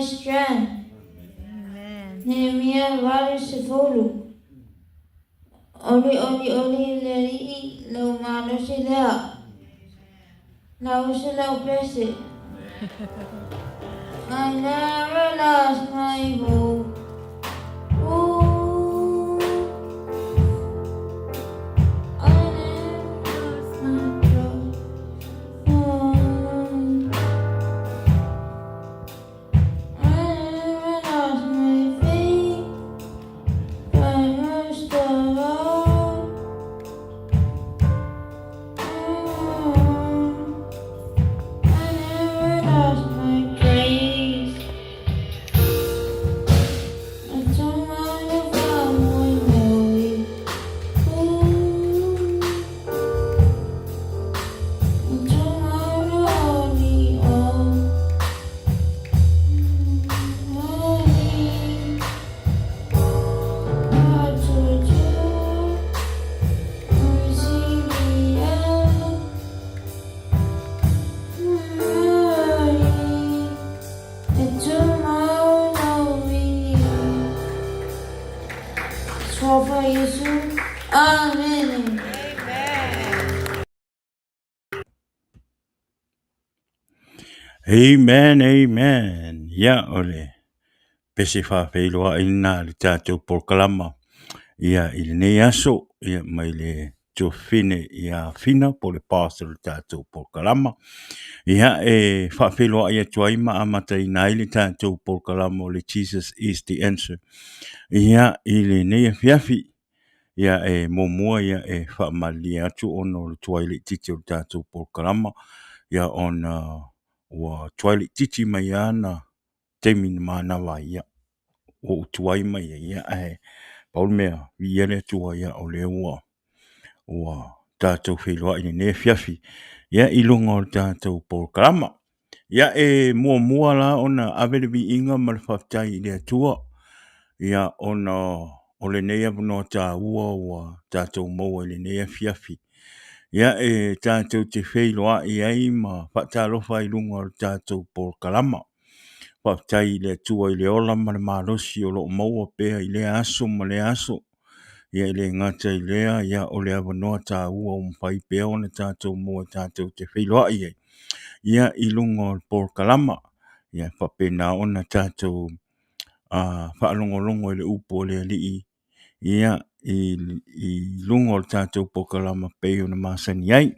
Strength. Nehemia 80. Oli oli oli le Alii lou malosi lea. Lausa lau pese. I never lost my hope. Ooh, I never lost my trust. Oh, I never lost my faith, but most of all, oh, I never lost my grace. E faamoemoe. Ooh, tomorrow only, oh, only, what to do, Amen. Amen, amen. Ia, o le pese faafeiloai lena i le tatou polokalama. Ia, i lenei aso, ia, mai le tuafafine ia Fina po o le pastor o le tatou polokalama. Ia, e faafeiloai atu ai ma amataina ai le tatou polokalama o le Jesus is the Answer. Ia, i lenei afiafi, ia e muamua ia e faamalilie atu ona o le tuai laitiiti o le tatou polokalama, ia ona ua tuai laitiiti mai lava na taimi na manava ai, ia ua ou tuai mai ai, ia ae pau le mea, viia le Atua, ia o lea ua ua tatou feiloai i lenei afiafi, ia i luga o le tatou polokalama. Ia e muamua la ona ave le viiga ma le faafetai i le Atua, ia ona o lenei avanoa taua ua tatou maua i lenei afiafi. Ia e tatou te feiloai ai ma faatalofa ai i luga o le tatou polokalama. Faafetai i le Atua i le ola ma le malosi o lo o maua pea i lea aso ma lea aso. Ia e le gata i lea, ia o le avanoa taua ua mafai pea ona tatou maua tatou te feiloai ai ia i luga o le polokalama. Ia e faapena ona tatou faalogologo i le upu a le Alii ia i luga o le tatou polokalama e pei ona masani ai.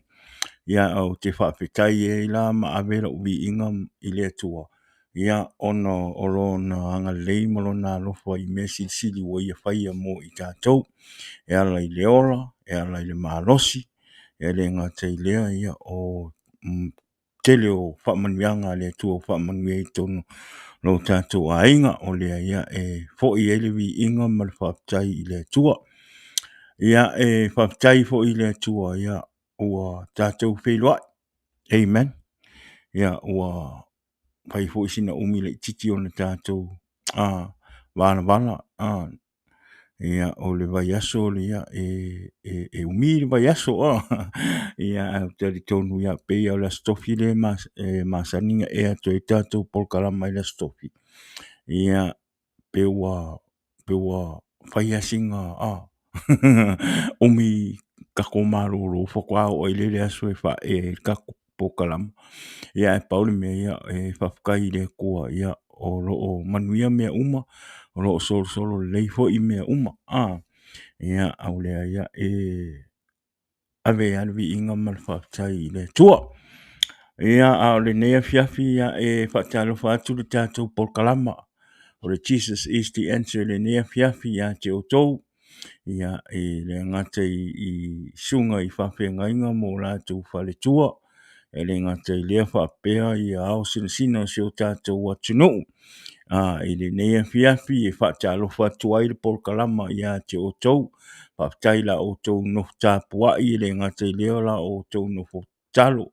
Ia ou te faafetai ai la ma ave lou viiga i le Atua ia ona o Lona agalelei ma Lona alofa i mea silisili ua Ia faia mo i tatou, e ala i le ola, e ala i le malosi, e le gata i lea, ia o le tele o faamanuiaga a le Atua ua faamanuia ai i totonu o lo tatou aiga. O lea ia e foi ai le viiga ma le faafetai i le Atua. Ia e faafetai foi i le Atua ia ua tatou feiloai. Amen. Ia ua fai foi sina umi laitiiti ona tatou valavala. Ia o le vaiaso ia e umi le vaiaso. Ia ae ou te talitonu ia pei lava o le Aso Tofi lea e masani ona ea atu ai le tatou polokalama i le Aso Tofi. Ia pe ua pe ua fai lava sina umi tatou malolo faatoa oo ai lea i le aso e faaee ai le tatou polokalama. Ia ae pau le mea ia, e faafetai i le Atua ia o lo o manuia mea uma, o lo o solosolo lelei foi mea uma. Ia a o lea ia e ave ai lava le viiga ma le faafetai i le Atua. Ia, a o lenei afiafi e faatalofa atu le tatou polokalama o le Jesus is the Answer i lenei afiafi ia te outou. Ia, e le gata i susuga i faafeagaiga ma o latou faletua, e le gata i lea faapea ia ao sinasina o si o tatou atunuu. I lenei afiafi e faatalofa atu ai le polokalama ia te outou. Faafetai i la outou nofo tapuai, e le gata i lea o la outou nofo tatalo.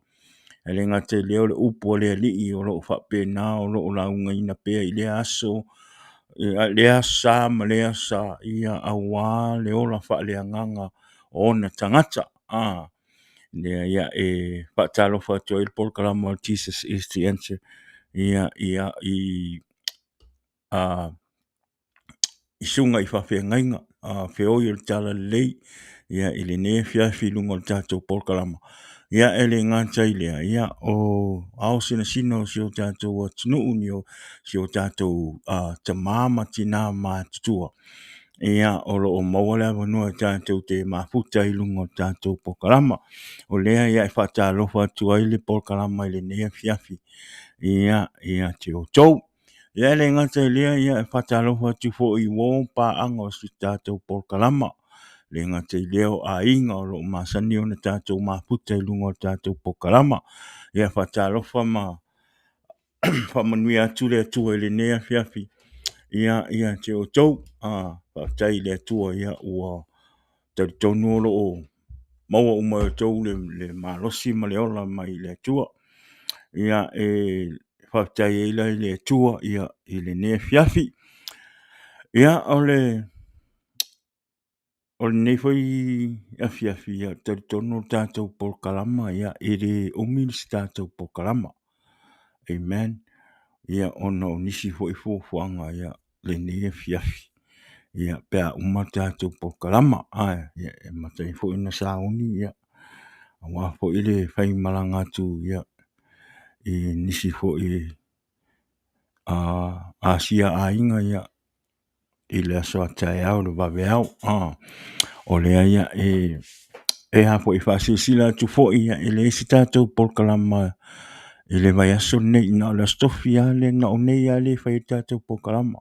E le gata i lea o le upu a le Alii o lo o faapena o lo o laugaina pea i lea aso, lea aso Sa ma lea aso Sa, ia aua le ola faaleagaga o ona tagata. Lea ia e faatalofa atu ai le polokalama o Jesus is the Answer ia ia i a i susuga i faafeagaiga a feoi o le talalelei ia i lenei afiafi i luga o le tatou polokalama. Ia e le gata i lea, ia o ao sinasina o si o tatou atunuu ni o si o tatou tama ma tina matutua Ia, o lo o maua le avanoa e tatou te mafuta i luga o le tatou polokalama. O lea ia e faatalofa atu ai le polokalama i lenei afiafi ia ia te outou. Ia e le gata i lea, ia e faatalofa atu foi i uo paaga o si tatou polokalama. E le gata i lea o aiga o lo o masani ona tatou mafuta i luga o le tatou polokalama. Ia faatalofa ma faamanuia atu le Atua i lenei afiafi ia ia te outou. Faafetai i le Atua ia ua talitonu o lo o maua uma e outou le malosi ma le ola mai le Atua. Ia e faafetai ai la i le Atua ia i lenei afiafi. Ia o le O lenei foi afiafi, ia, e talitonu le tatou polokalama, ia, e le umi se tatou polokalama. Amen. Ia, ona o nisi foi fuafuaga, ia, lenei afiafi, ia, pe a uma le tatou polokalama. Ae, ia, e masani foi ona sauni, ia, aua foi le faimalaga atu, ia, i nisi foi Asia aiga, ia, i le aso a taeao le vaveao. O lea ia e a foi e faasilasila atu foi ia e leai se tatou polokalama i le vaiaso lenei, na o le Aso Tofi lava lea, na o nei lava lea e fai ai le tatou polokalama.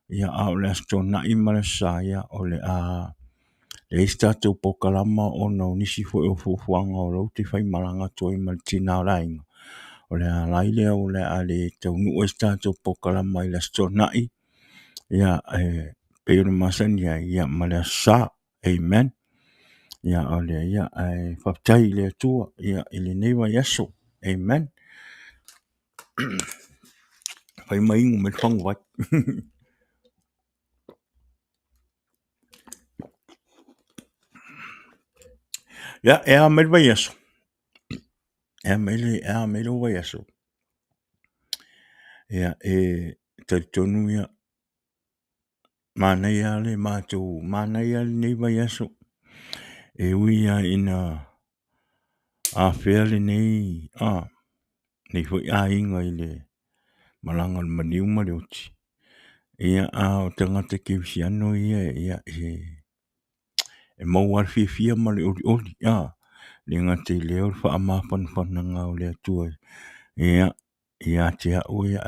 Ia a o le Aso Toonai ma le Aso Sa, ia o le a leai se tatou polokalama ona o nisi foi o fuafuaga o lea ou te faimalaga atu ai ma le tina o le aiga. O le ala ai lea o le a le taunuu ai se tatou polokalama i le Aso Toonai, ia e pei ona masani ai, ia ma le Aso Sa. Amen. Ia o lea ia, ae faafetai i le Atua ia i lenei vaiaso. Amen. Fai ma inu mai le faguvai. Ia, e a mai le vaiaso? E a mai le, e a mai lou vaiaso? Ia, e talitonu ia, manaia lava le matou, manaia lava lenei vaiaso. E ui lava ina afea lenei foi aiga i le malaga a le maliu ma le oti, ia a o tagata kerisiano ia, ia e maua lava le fiafia ma le olioli, e le gata i lea o le faamafanafanaga o le Atua ia te au ia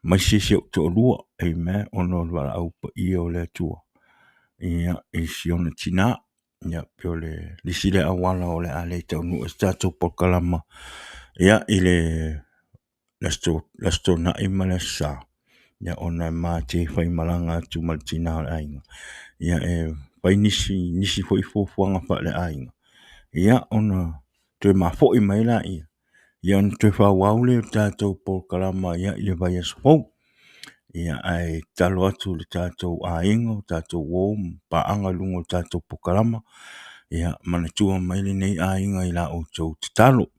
aemaise si ou toalua, amen, ona o le valaau paia o le Atua i si ona tina. Ia pei o le isi lea auala o le a le taunuu ai se tatou polokalama i le Aso Toonai ma le Aso Sa, ia ona e matie faimalaga atu ma le tina o le aiga, ia e fai nisi foi fuafuaga faaleaiga, ia ona toe mafo'i mai lea, ia ona toe faaauau lea o le tatou polokalama i le vaiaso fou. Ia ae tatalo atu i le tatou aiga, o tatou uo ma paaga i luga o le tatou polokalama, ia manatua mai lenei aiga i la outou tatalo.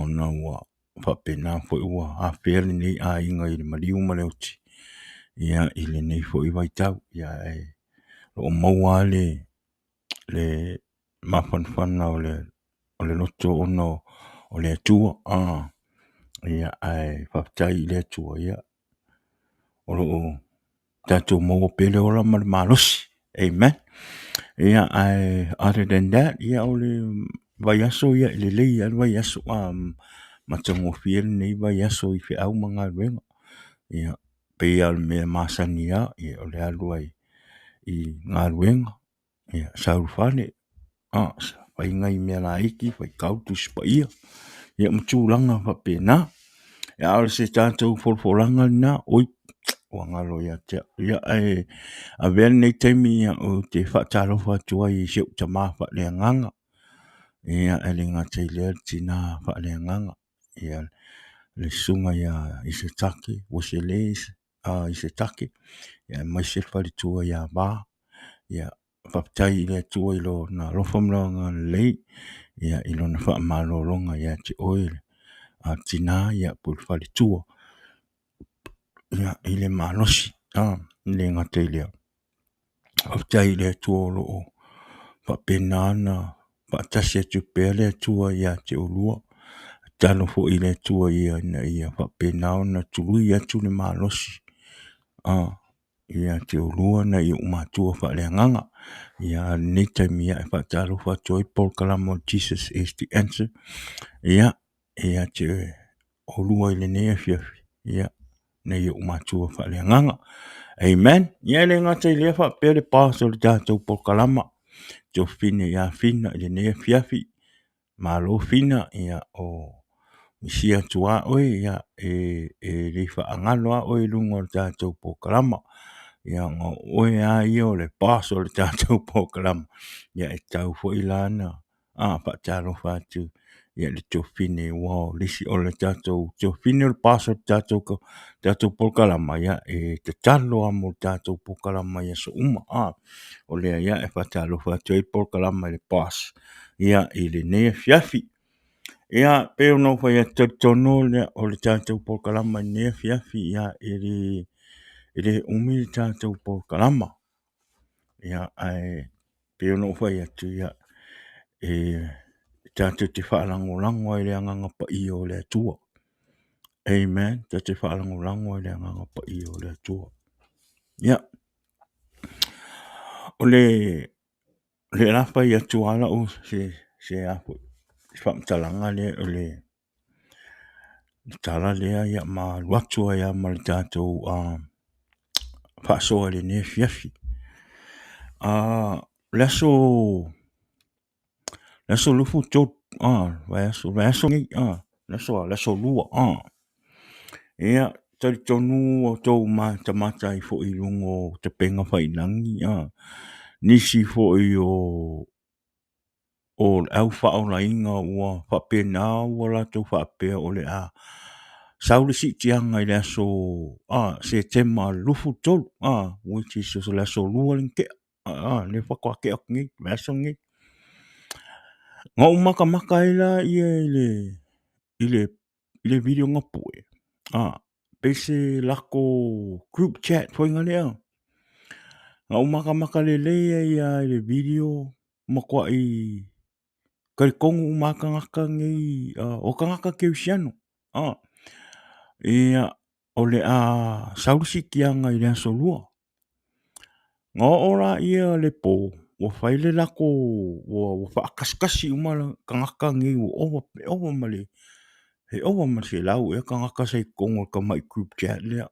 Ona ua faapena foi ua afea lenei aiga i le maliu ma le oti i lenei foi vaitau. Ae o lo o maua lava le mafanafana o le loto ona o le Atua. Ae faafetai i le Atua o lo o tatou maua pea le ola ma le malosi. Amen. Ia, ae other than that, ia o le vaiaso, ia e lelei lava le vaiaso, matagofie lenei vaiaso i feau ma galuega. Ia, pei lava o le mea masani lava, ia o le alu lava i galuega, ia sau i le fale, fai nai mea laiti, faitau Tusi Paia, ia ma tulaga faapena. A o se tatou folafolaga lena, oi, ua galo ia te au. Ia, ae avea lenei taimi ou te faatalofa atu ai i si ou tama faaleagaga, ia, e le gata i lea o le tina faaleagaga, ia, le susuga ia Isetake Ueselei Isetake, aemaise le faletua ia Va. Ia, faafetai i le Atua i Lona alofa ma Lona agalelei i Lona faamalologa ia te oe le tina po o le faletua i le malosi. E le gata i lea, faafetai i le Atua o lo o faapena ona faatasi atu pea le Atua ia te oulua. Tatalo foi i le Atua ina ia faapena ona tului atu le malosi ia te oulua nai ou matua faaleagaga. Ia, a o lenei taimi, e faatalofa atu ai le polokalama o le Jesus is the Answer ia te oulua i lenei afiafi, nai ou matua faaleagaga. Amen. Ia e le gata i lea faapea le boss o le tatou polokalama, Tuafafine ia Fina i lenei afiafi. Malo Fina, ia o misia atu lava oe, ia e le faagalo lava oe i luga o le tatou polokalama. Ia ona o oe lava ia o le boss o le tatou polokalama, ia e tatau foi la ona faatalofa atu i le tuafafine aua o le isi o le tatou tuafafine o le boss o le tatou polokalama, ia e tatalo lava mo le tatou polokalama i aso uma. O lea ia e faatalofa atu ai le polokalama i le boss i lenei afiafi. Ia, pei ona ou fai atu, e talitonu o le tatou polokalama i lenei afiafi, ia, e le umi le tatou polokalama. Ia, ae pei ona ou fai atu, ia, e tatou te faalagolago lava i le Agaga Paia o le Atua. Amen. Tatou te faalagolago lava i le Agaga Paia o le Atua. Ia, o le O le a fai atu lava lau se faamatalaga lea o le tala lea ma alu atu ai lava ma le tatou faasoa i lenei afiafi. O le aso 23 o le vaiaso nei, le aso Lua. Ia, talitonu ua outou matamata ai foi i luga o upega tafailagi nisi foi o o le au faaolaina ua faapena ua latou faapea o le a sau le siitiaga i le aso Setema 23, which is o le aso lua lea na tea, lea faatoa tea atu nei, le vaiaso lenei. Na ou matamata ai lea i le video na pue, pei se latou group chat foi lea. Na ou matamata lelei ai lava i le video, matuai talitonu uma lava tagata nei, o tagata kerisiano. Ia, o le a sau le siitiaga i le aso lua. Na oo laia i le po, ua fai le latou, ua faakasikasi uma tagata nei ua ova, e ova ma le 100 ea tagata sa i totonu o le tamai group chat lea.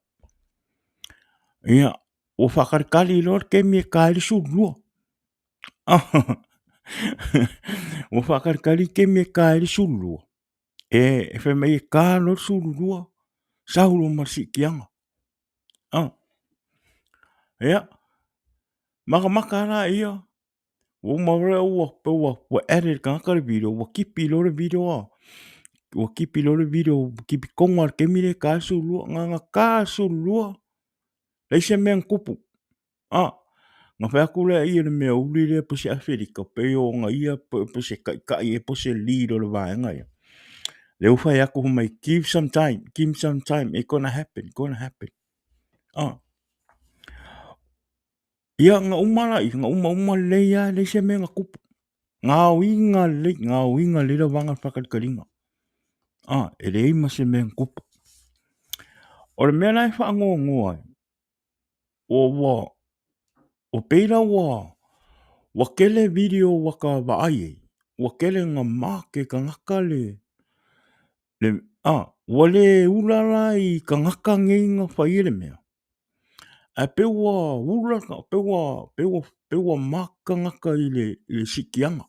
Ia, ua faatalitali loa le taimi e ta ai le 12. Ua faatalitali le taimi e ta ai le 12, e fai mai e ta loa le 12, sau loa ma le siitiaga. Ia, matamata lava laia, ua uma loa ua edit e le tagata le video, ua tipi loa le video, ua tipi loa le video, tipi tonu lava i le taimi lea e ta ai le 12. Na ona ta lava le 12, leai se mea na tupu. Ona fai atu lea o le mea uli lea pei o se Afelika, pei o ona ia po o se taitai ea po o se lead o le vaega lea. Lea ua fai atu fai mai, give some time, give some time, it gonna happen, gonna happen. Ia, na uma laia, na uma uma lelei lava, leai se mea na tupu. Gaoiga lelei, gaoiga lelei le vaga o le faatalitaliga. E leai ma se mea na tupu. O le mea la e faanoanoa ai, ua pei la ua tele video ua ta vaai ai, ua tele ina mark e tagata le, ua le ula la i tagata nei na faia le mea, ae pei ua ula, pei ua mark tagata i le siitiaga.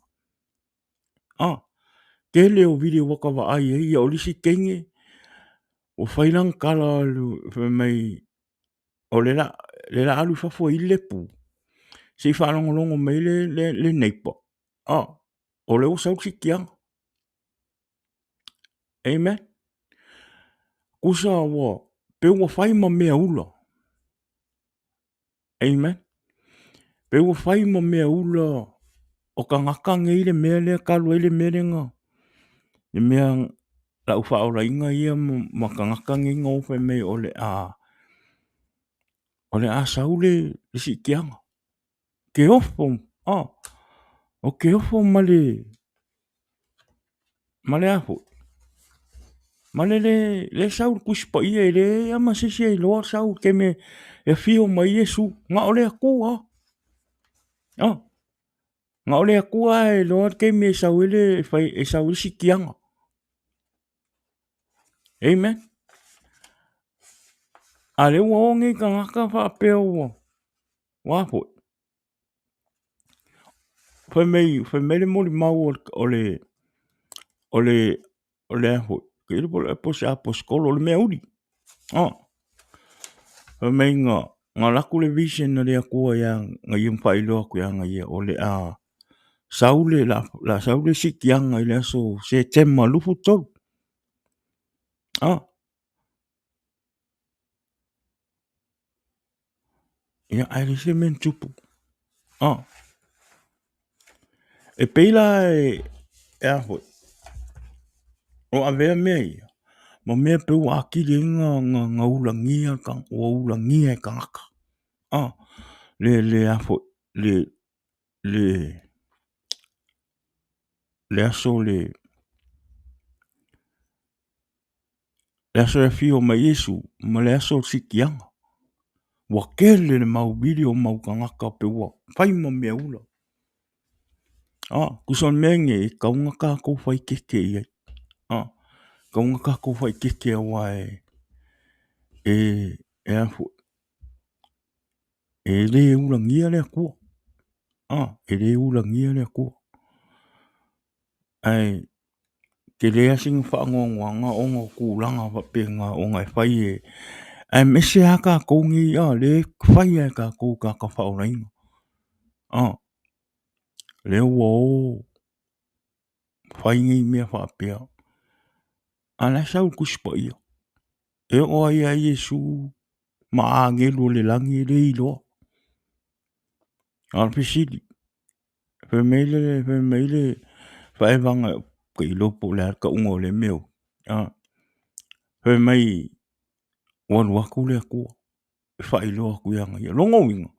Tele o video ua ta vaai ai, ia o le isi teine ua fai lana tala fai mai o le a alu i fafo e ili le pu, se i faalogologo mai le neighbor, o lea ua sau le siitiaga. Amen. Tusa ua pei ua fai ma mea ula. Amen. Pei ua fai ma mea ula o tagata nei le mea lea talu ai le mea lea na le mea lau faaolaina ia ma tagata nei na o fai mai o le a sau le siitiaga. Ke ofo, o ke ofo ma le ma le a foi? Ma le le sau le Tusi Paia e leai lava ma se isi e iloa sau i le taimi e afio mai ai Iesu, na o le Atua lava. Na o le Atua lava e iloa le taimi e sau ai le e sau ai le siitiaga. Amen. A lea ua o nei tagata faapea ua a foi? Fai mai, fai mai le molimau o le, o le, o le a foi, po o se aposetolo, o le mea uli. Fai mai na alu atu le vision a le Atua ia ia ma faailoa atu ia ia, o le a sau le, o le a sau le siitiaga i le aso Setema 23. Ia, ae leai se mea na tupu. E pei la e a foi, o avea mea ia ma mea pei ua atili ai ona ulagia, ua ulagia e tagata. Le a foi, le aso le Le aso e afio mai Iesu ma le aso o le siitiaga. Ua tele le mau video mau tagata pe ua fai ma mea ula. Tusa o le mea lenei, e tatau ona tatou faaeteete i ai. E tatau ona tatou faaeteete aua e a foi, e le ulagia le Atua. E le ulagia le Atua. Ae tele lava sina faanoanoaga ona o tulaga faapena ona e fai e, aemaise lava tatou nei a lea e fai lava e tatou tagata faaolaina, lea ua o. fai nei mea faapea. A o la e sau i le Tusi Paia. E oo lava ia Iesu ma agelu o le lagi e le iloa. A o le fesili, fai mai le, fai mai le faevaga ou te iloa po o le a le tauga o lea mea, fai mai ua alu atu le Atua e faailoa atu ia ia. O lona uiga,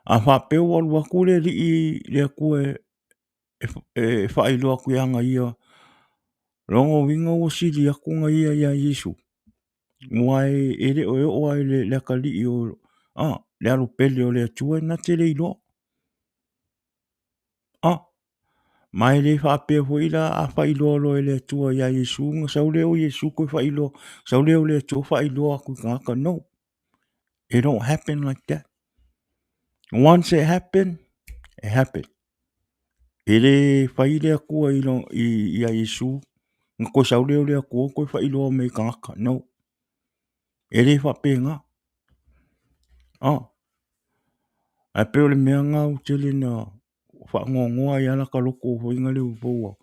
a faapea ua alu atu le Alii le Atua e faailoa atu ia ia, o lona uiga ua sili atu na ia ia Iesu, aua e le o oo lava i le atalii o le alo pele o le Atua e na te le iloa. Ma e le faapea foi la a faailoa loa e le Atua ia Iesu ona sau lea o Iesu toe faailoa, sau lea o le Atua faailoa atu i tagata. No, it don't happen like that. Once it happen, it happen. E le fai le Atua ia Iesu ona toe sau lea o le Atua toe faailoa mai i tagata. No, e le faapena. Ae pei o le mea lena ua tele ina faanoanoa ai lava lata loto foi lea pei ua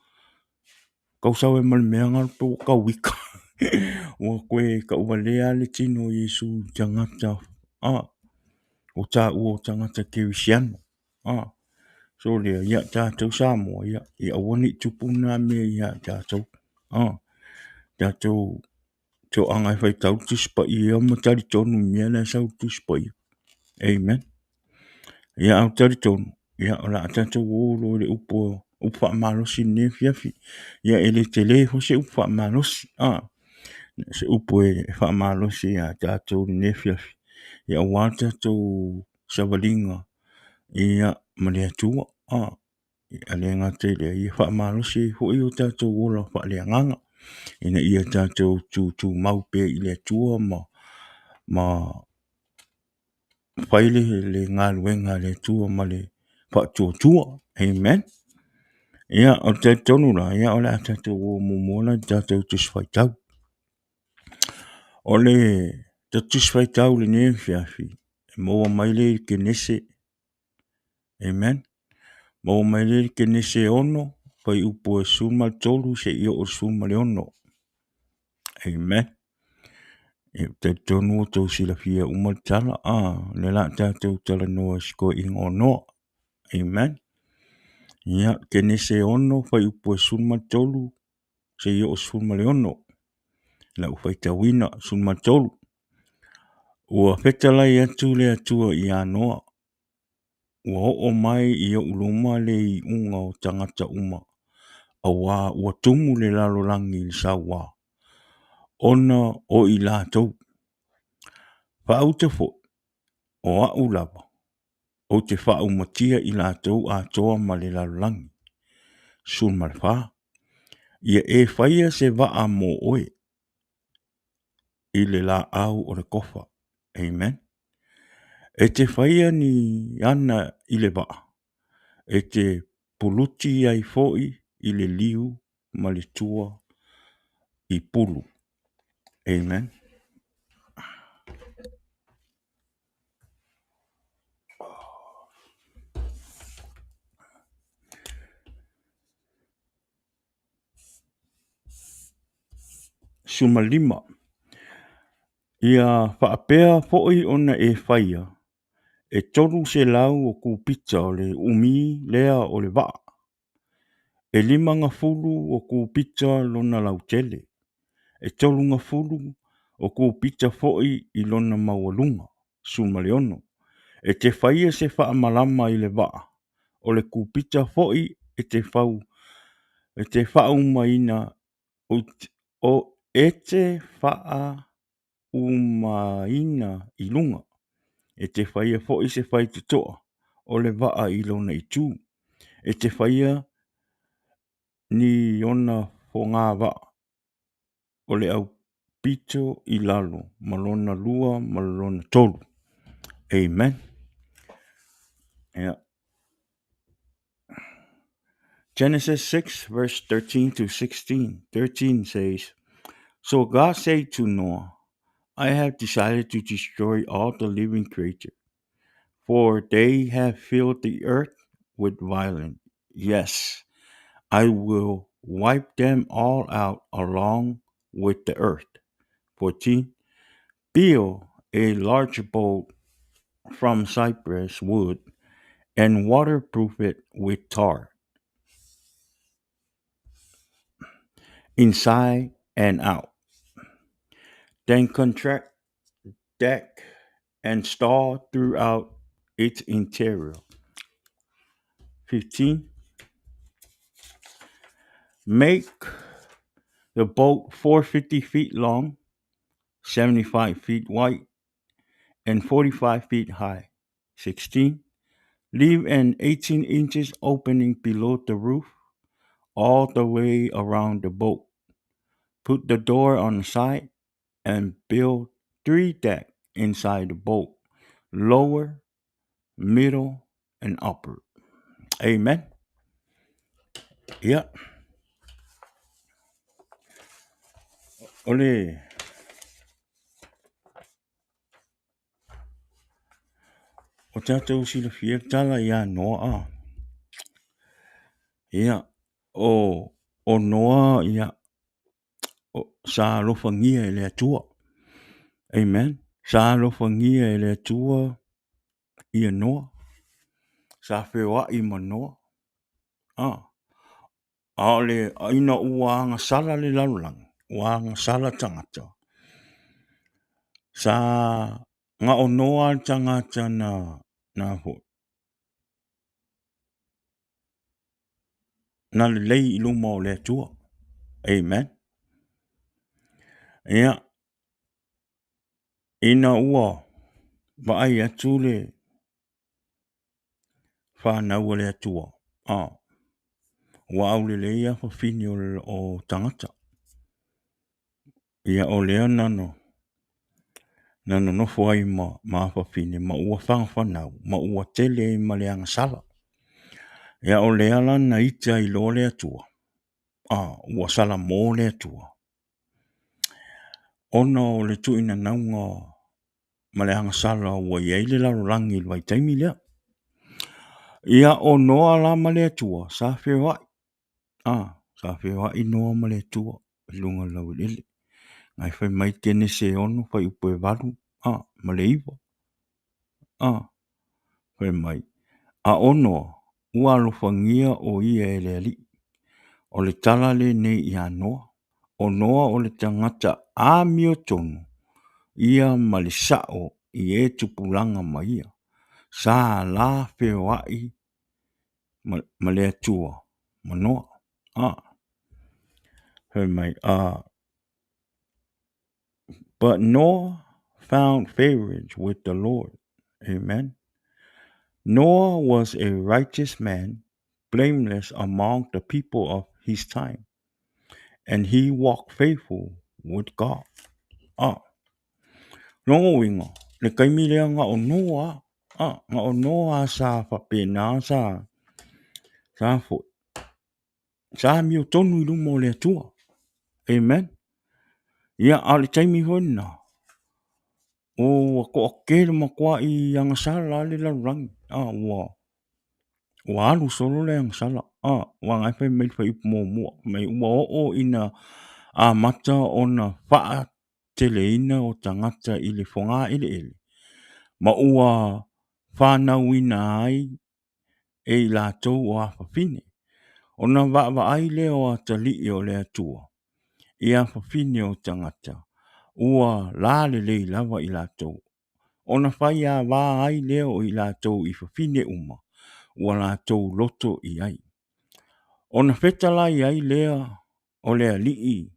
tau sau ai ma le mea lena pei ua tau ita ua toe tauvalea le tino o Iesu i tagata ua taua o tagata kerisiano. So lea, ia tatou Samoa, ia aua ne i tupu na mea ia tatou. Tatou toaga e faitau le Tusi Paia ma talitonu i mea la e sau i le Tusi Paia. Amen. Ia ae ou te talitonu, ia o le a tatou o loa i le upu, upu faamalosi i lenei afiafi. Ia e le tele foi se upu faamalosi, se upu e faamalosi ia tatou i lenei afiafi, ia aua le tatou savaliga ia ma le Atua. E le gata i lea, ia faamalosi ai foi o tatou ola faaleagaga ina ia tatou tutumau pea i le Atua ma fai le galuega a le Atua ma le faatuatua. Amen. Ia, ou te talitonu la, ia o le a tatou o muamua la i le tatou Tusi Faitau. O le Tusi Faitau i lenei afiafi, e maua mai lea i le Kenese. Amen. Maua mai lea i le Kenese 6, fuaiupu e 13 seia oo i le 16. Amen. E talitonu ua outou silafia uma le tala, o lea o le a tatou talanoa i si toeaina o Noa. Amen. Ia, Kenese 6, fuaiupu e 13 seia oo i le 16. Lau faitauina, 13. Ua fetalai atu le Atua ia Noa, ua oo mai i ou luma le iuga o tagata uma, auā ua tumu le lalolagi i le sauā, ona o i latou. Faauta foi, o au lava, ou te faaumatia i latou atoa ma le lalolagi. 14. Ia e faia se vaa mo oe i le laau o le kofa. Amen. E te faia ni ana i le vaa, e te puluti ai foi i le liu ma le tua i pulu. Amen. 15. Ia faapea foi ona e faia e 300 o kupita o le umi lea o le vaa, e 50 o kupita lona lautele, e 30 o kupita foi i lona maualuga. 16. E te faia se faamalama i le vaa, o le kupita foi e te fau e te faaumaina o e te faaumaina i luga. E te faia foi se faitotoa o le vaa i lona itu. E te faia ni ona fogavaa o le aupito i lalo ma lona lua ma lona tolu. Amen. Yeah. Genesis 6, verse 13 to 16. 13 says, So God said to Noah, I have decided to destroy all the living creatures, for they have filled the earth with violence. Yes, I will Wipe them all out along with the earth. 14. Build a large boat from cypress wood and waterproof it with tar, inside and out. Then contract deck and stall throughout its interior. 15. Make the boat 450 feet long, 75 feet wide, and 45 feet high. 16. Leave an 18 inches opening below the roof all the way around the boat. Put the door on the side and build 3 decks inside the boat, lower, middle, and upper. Amen. Ia, o le o tatou silafia le tala ia Noa a. Ia, o Noa, ia, sa alofagia e le Atua. Amen. Sa alofagia e le Atua ia Noa. Sa feoai ma Noa. A o le ina ua agasala le lalolagi, ua agasala tagata. Sa gao Noa le tagata na foi na lelei i luma o le Atua. Amen. Ia, ina ua vaai atu le fanau a le Atua, ua aulelei afafine o tagata. Ia o lea na nonofo ai ma afafine ma ua fagafanau ma ua tele ai ma le agasala. Ia o lea la na ita ai loa le Atua, ua salamo le Atua, ona o le tuuinanauga ma le agasala ua i ai le lalolagi i le vaitaimi lea. Ia o Noa la ma le Atua sa feoai. Sa feoai Noa ma le Atua i luga o le laueleele. Nai fai mai Kenese 6 fuaiupu e 8 ma le 9. Fai mai, a o Noa ua alofagia o ia e le Alii. O le tala lenei ia Noa. O Noa o le tagata amiotonu ia ma le sao i e tupulaga ma ia. Sa la feoai ma le Atua ma Noa. Fai mai, but Noah found favor with the Lord. Amen. Noah was a righteous man, blameless among the people of his time, and he walked faithful with God. Longa uiga, le taimi lea na o Noa, na o Noa sa faapena sa foi. Sa amiotonu i luma o le Atua. Amen. Ia, a o le taimi foi lena, ua toatele matuai agasala le lalolagi. Ua alu solo le agasala. Ua ngai fai mai le fuaiupu muamua. Mai ua oo ina amata ona faateleina o tagata i le fogaeleele, ma ua fanauina ai e i latou o afafine. Ona vaavaai lea o atalii o le Atua i afafine o tagata, ua lalelei lava i latou. Ona faiava ai lea o i latou i fafine uma, ua latou loto i ai. Ona fetalai ai lea o le Alii,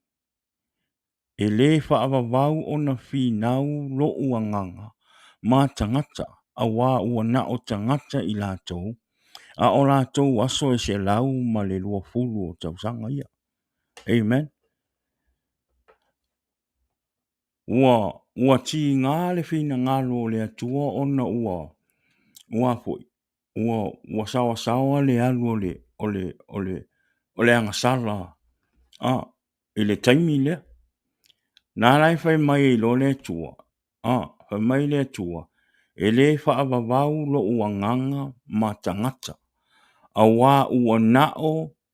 e le faavavau ona finau lou agaga ma tagata, auā ua na o tagata i latou, a o latou aso e 120 o tausaga ia. Amen. Ua tiga le finagalo o le Atua ona ua foi, ua saoasaoa le alu o le agasala i le taimi lea. Na la e fai mai ai loa le Atua, fai mai le Atua, e le faavavau lou agaga ma tagata, auā ua na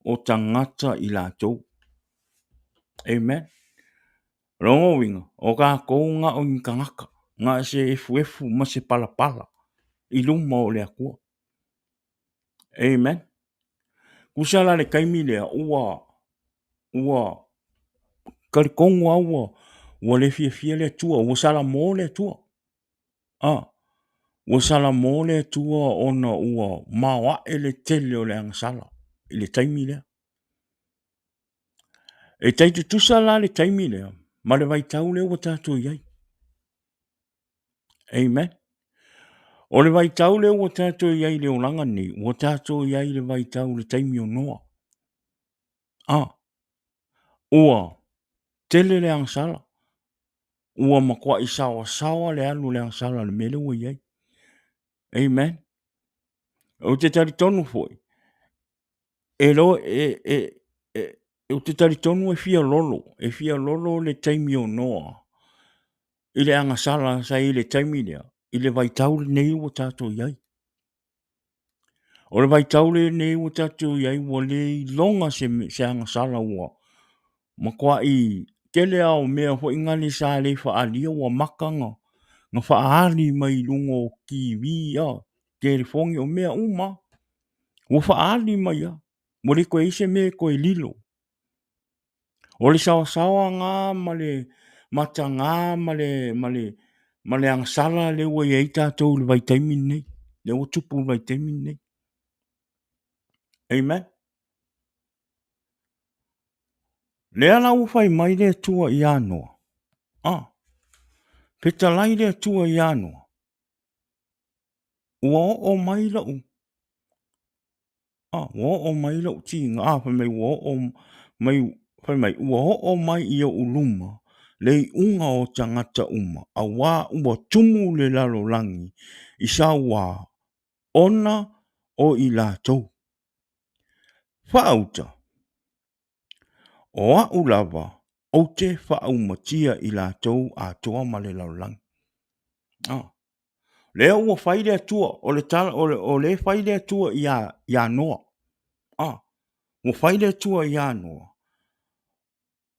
o tagata i latou. Amen. Lona uiga, o tatou na o ni tagata, na o se efuefu ma se palapala i luma o le Atua. Amen. Tusa la le taimi lea, ua, ua talitonu lava ua, ua le fiafia le Atua, ua salamo le Atua. Ah, ua salamo le Atua ona ua maoae le tele o le agasala i le taimi lea. E tai tutusa la le taimi lea ma le vaitau lea ua tatou i ai. Amen. O le vaitau lea ua tatou i ai i le olaga nei, ua tatou i ai i le vaitau i le taimi o Noa. Ah, ua tele le agasala, ua matuai saoasaoa le alu o le agasala i le mea lea ua i ai. Amen. Ou te talitonu foi, e lo, e, e, e, ou te talitonu e fia lolo, e fia lolo le taimi o Noa i le agasala sa i le taimi lea, i le vaitau lenei ua tatou i ai. O le vaitau lenei ua tatou i ai, ua le iloga se, se agasala ua matuai tele lava o mea foi nale sa le faaalia ua mata na, na faaali mai i luga o TV, a, telefoni, o mea uma. Ua faaali mai lava, ua le toe i ai se mea e toe lilo. O le saoasaoa na ma le mataga ma le, ma le, ma le agasala lea ua i ai tatou i le vaitaimi lenei, lea ua tupu i le vaitaimi lenei. Amen. Lea la ua fai mai le Atua ia Noa. Ah, fetalai le Atua ia Noa. Ua oo mai lou A, ua oo mai lou tiga, a, fai mai ua oo mai, fai mai, ua oo mai i ou luma le iuga o tagata uma, auā ua tumu le lalolagi i sauā ona o i latou. Faauta, o a'u lava ou te faaumatia i latou atoa ma le lalolagi. A. Lea ua fai le Atua, o le tala, o, le, o lea fai le Atua ia, ia Noa. Ah, ua fai le Atua ia Noa.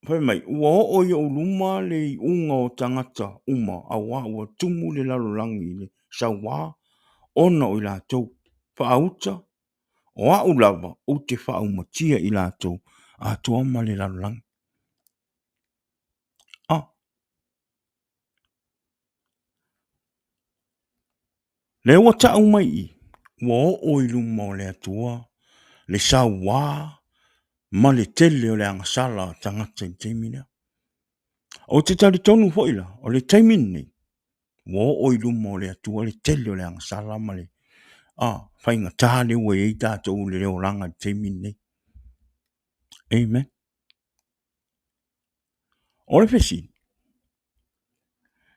Fai mai, ua oo i ou luma le iuga o tagata uma, auā ua tumu le lalolagi i le sauā ona o i latou. Faauta, o a'u lava ou te faaumatia i latou atoa ma le lalolagi. Ah. Lea ua tau mai i, ua oo i luma o le Atua le sauā ma le tele o le agasala a tagata i le taimi lea. Ou te talitonu foi la, o le taimi lenei, ua oo i luma o le Atua le tele o le agasala ma le a, faigata lea ua i ai tatou i le olaga i le taimi lenei. Amen. O le fesili,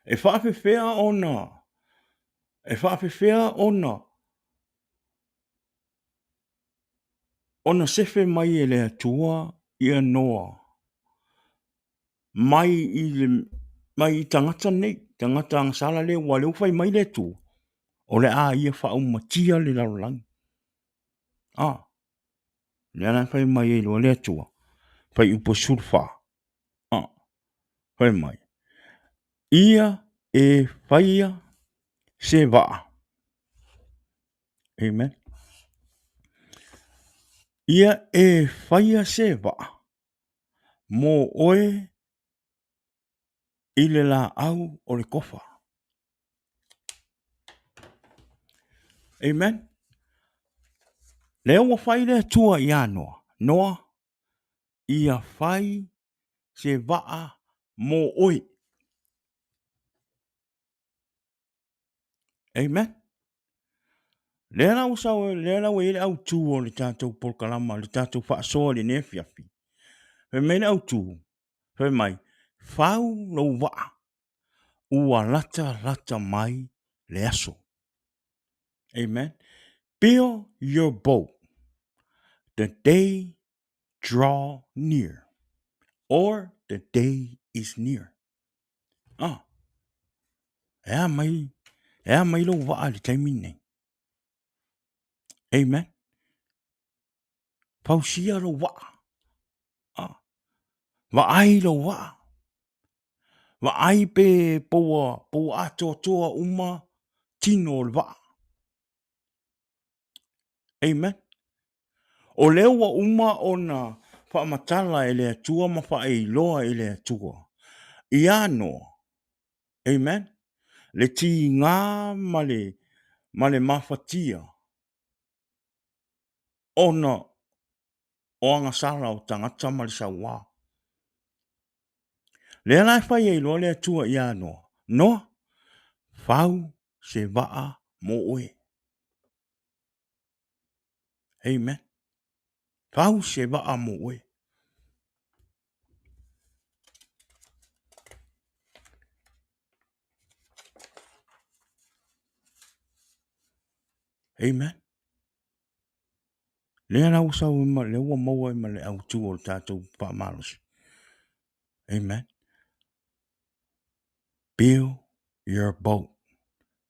e faafefea ona, e faafefea ona, ona sefe mai e le Atua ia Noa mai i le, mai i tagata nei, tagata agasala lea, aua o lea ua fai mai le Atua, o le a ia faaumatia le lalolagi. A, lea la fai mai ai loa le Atua, fuaiupu 14, a, fai mai, ia e faia se vaa. Amen. Ia e faia se vaa mo oe i le laau o le kofa. Amen. Lea ua fai le Atua ia Noa. Noa, ia fai se vaa mo oe. Amen. Lea la ua sau, lea la ua i ai le autu o le tatou polokalama, le tatou faasoa i lenei afiafi. Fai mai le autu, fai mai, fau lou vaa, ua latalata mai le aso. Amen. Build your boat. The day draw near. Or the day is near. Ah. E a mai, e a mai lou vaa i le taimi lenei. Amen. Fausia lou vaa. Ah. Vaai lou vaa. Vaai pe poua, poua atoatoa uma tino o le vaa. Amen. O lea ua uma ona faamatala e le Atua ma faailoa e le Atua ia Noa, amen, le tiga ma le, ma le mafatia ona o agasala o tagata ma le sauā. Lea la e fai ai loa le Atua ia Noa, Noa, fau se vaa mo oe. Amen. Fau se vaa mo oe. Amen. Lea la ua sau ma lea ua maua ai ma le autu o le tatou faamalosi. Amen. Build your boat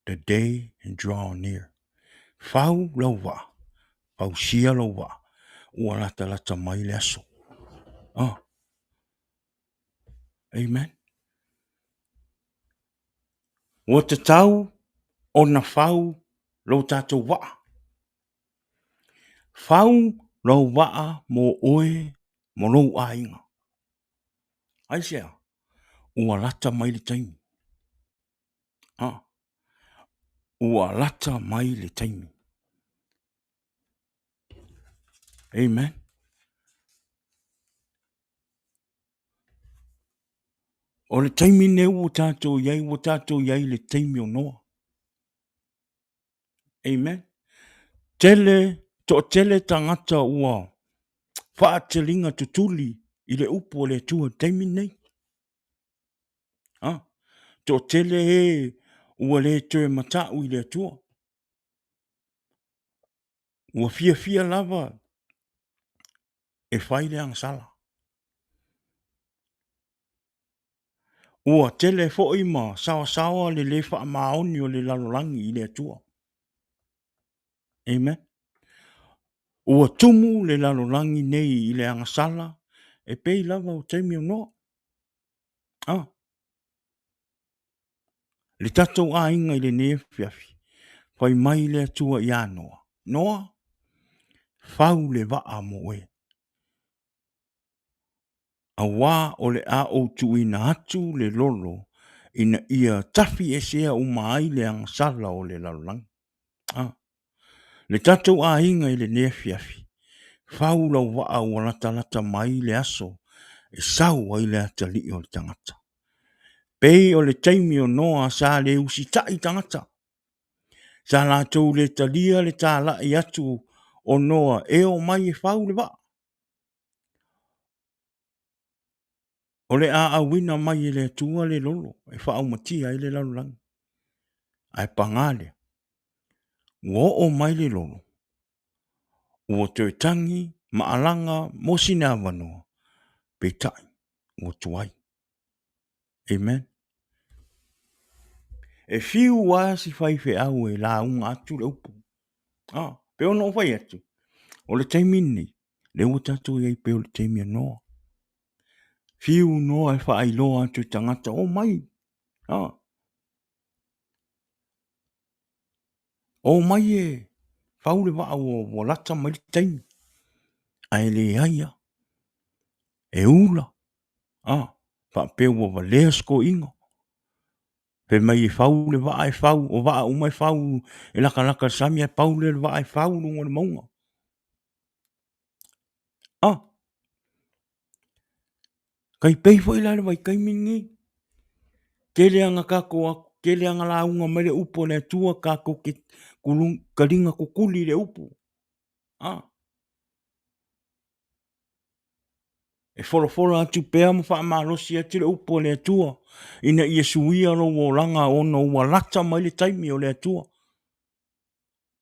the day and draw near. Fau lau vaa, fausia lou vaa, ua latalata mai le aso. Oh. Amen. Ua tatau ona fau lo tatou vaa. Fau lou vaa mo oe mo lou aiga. Aisea? Ua lata mai le taimi. Ha. Ua lata mai le taimi. Amen. O le taimi nei ua tatou i ai, ua tatou i ai i le taimi o Noa. Amen. Tele, toatele tagata ua faateliga tutuli i le upu a le Atua i le taimi lenei. Ha? Toatele e ua le toe matau i le Atua. Ua fiafia lava e fai le agasala. Ua tele foi ma saoasaoa le le faamaoni o le lalolagi i le Atua. Amen. Ua tumu le lalolagi nei i le agasala e pei lava o taimi o Noa. Ah. Le tatou aiga i lenei afiafi, fai mai le Atua iā Noa, Noa, fau le vaa mo oe. Auā o le a ou tuuina atu le lolo ina ia tafi esea uma ai le agasala o le lalolagi. A. Le tatou aiga i lenei afiafi, fau lau vaa ua latalata mai le aso e sau ai le atalii o le tagata. Pei o le taimi o Noa sa le usitai tagata. Sa latou le talia le talai atu o Noa e omai e fau le vaa. O le a auina mai e le Atua le lolo e faaumatia ai le lalolagi. Ae pagā lea, ua oo mai le lolo, ua toe tagi ma alaga mo sina avanoa, peitai ua tuai. Amen. E fiu lava si faifeau e lauga atu le upu. Ah, pei ona ou fai atu, o le taimi lenei, lea ua tatou i ai pei o le taimi o Noa. Fiu Noa e faailoa atu i tagata, omai, ah, omai e fau le vaa ua, ua lata mai le taimi. Ae leai lava, e ula, ah, faapea ua valea si toeaina. Fai mai e fau le vaa e fau, o vaa uma e fau e lakalaka i le sami ae pau lea o le vaa e fau i luga o le mauga. Ah! Tai pei foi la le vaitaimi lenei. Tele ana tatou tele ana lauga mai le upu a le Atua tatou te taliga tutuli i le upu. Ah! E folafola atu pea ma faamalosi atu le upu a le Atua ina ia suia lou olaga ona ua lata mai le taimi o le Atua.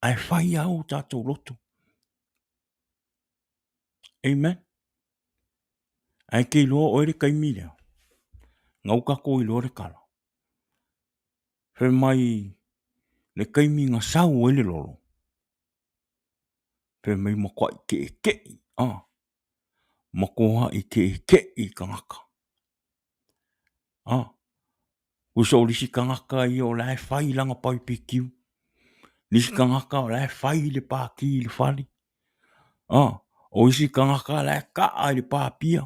Ae fai lava o tatou loto. Amen. Ae te iloa oe le taimi lea, na ua tatou iloa le tala. Fai mai le taimi na sau ai le lolo. Fai mai matuai ke'eke'i, a, matuai ke'eke'i tagata. A, tusa o le isi tagata ia o la e fai lana paepekiu, le isi tagata o la e fai le pati i le fale, a, o isi tagata o la e kaa i le papia,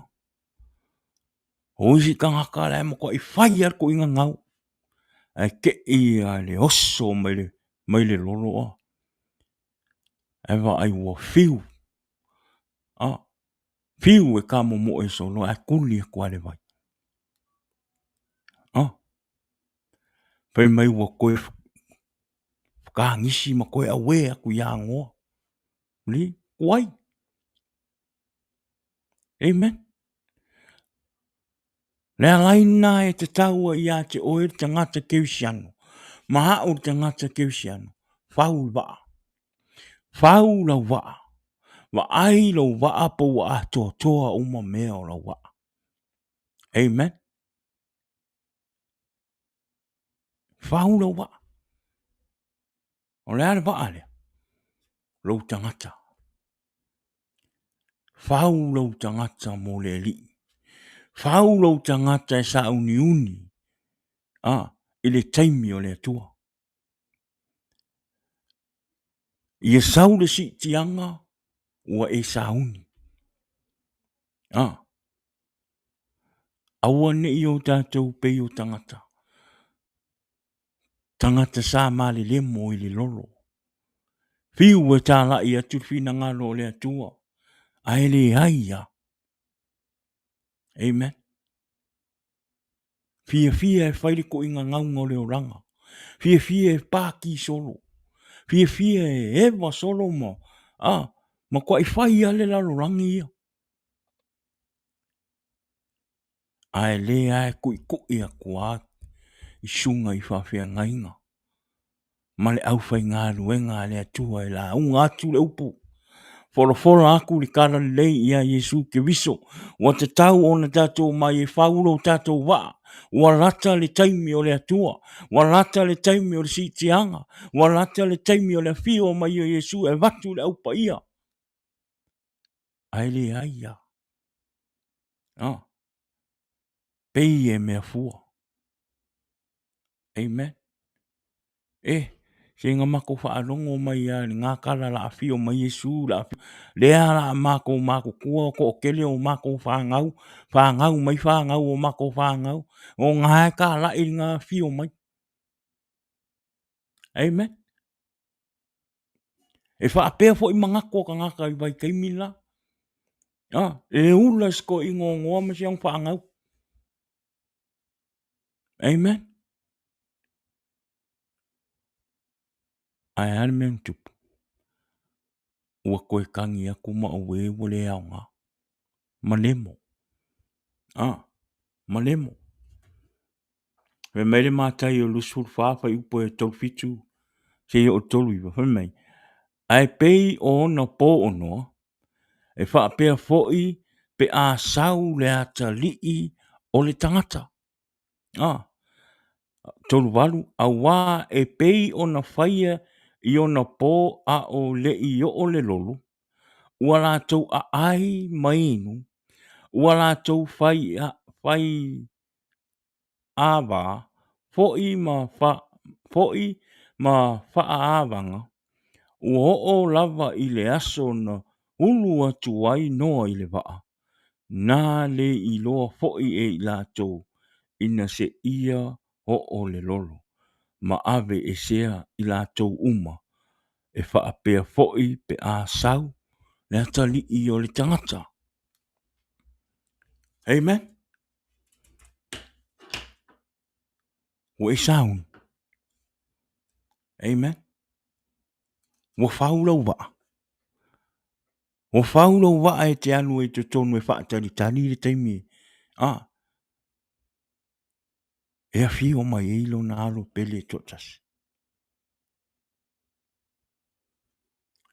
o isi tagata o la e matuai fai lava le toeaina gau, ae te i lava i le oso mai le lolo ae vaai ua fiu, fiu e tamomoe solo ae tuli atu lava i le vai. Fai mai ua toe fetagisi ma toe auē atu ia Noa, tuai. Amen. Le alai lena e tatau ai ia te oe le tagata kerisiano, ma au le tagata kerisiano, fau le vaa. Fau lau vaa. Vaai lou vaa po ua atoatoa uma mea o lau vaa. Amen. Fau lau vaa. O le a le vaa lea? Lou tagata. Fau lou tagata mo le Alii. Fau lou tagata e sauniuni a, i le taimi o le Atua. Ia sau le siitiaga ua e sauni. A, aua ne i o tatou pei o tagata. Tagata sa malelemo i le lolo. Fiu e talai atu le finagalo o le Atua, ae leai lava. Amen. Fiafia e fai le toiga gauga o le olaga. Fiafia e pati solo. Fiafia e eva solo ma, a, matuai fai lava le lalolagi ia. Ae le lava e tuitui atu lava i susuga i faafeagaiga ma le aufaigaluega a le Atua e lauga atu le upu, folafola atu le talalelei ia Iesu Keriso. Ua tatau ona tatou omai e fau lo tatou vaa, ua lata le taimi o le Atua, ua lata le taimi o le siitiaga, ua lata le taimi o le afio mai o Iesu e avatu le au paia. Ae leai lava. Ah, pei e mea fua. Amen. E, se na matou faalogo mai lava i lena tala o le a afio mai Iesu, o le a afio, lea o le a matou matutua, toatele o matou fanau, fanau mai fanau o matou fanau, o lena e talai lena afio mai. Amen. E faapea foi manatu o tagata i vaitaimi la. Ah, e ula si toeaina o Noa ma si ana fanau. Amen. Ae a le mea na tupu? Ua toe tagi atu ma auē ua le aoga. Malemo. Ah, malemo. Fai mai le Mataio 24 fuaiupu e 37 seia oo i le 39, fai mai, Ae pei o ona po o Noa, e faapea foi pe a sau le atalii o le tagata. A, 38, auā e pei ona faia i ona po a o le i oo le lolo, ua latou aai ma inu, ua latou fai, fai ava foi ma foi ma faaavaga, ua oo lava i le aso na ulu atu ai Noa i le vaa, na le iloa foi e i latou ina seia oo le lolo, ma ave esea i latou uma, e faapea foi pe a sau le atalii o le tagata. Amen. Ua e sauni. Amen. Ua fau lau vaa. Ua fau lau vaa e te alu ai i totonu e faatalitali le taimi. Ah. E afio mai ai lona alo pele toatasi.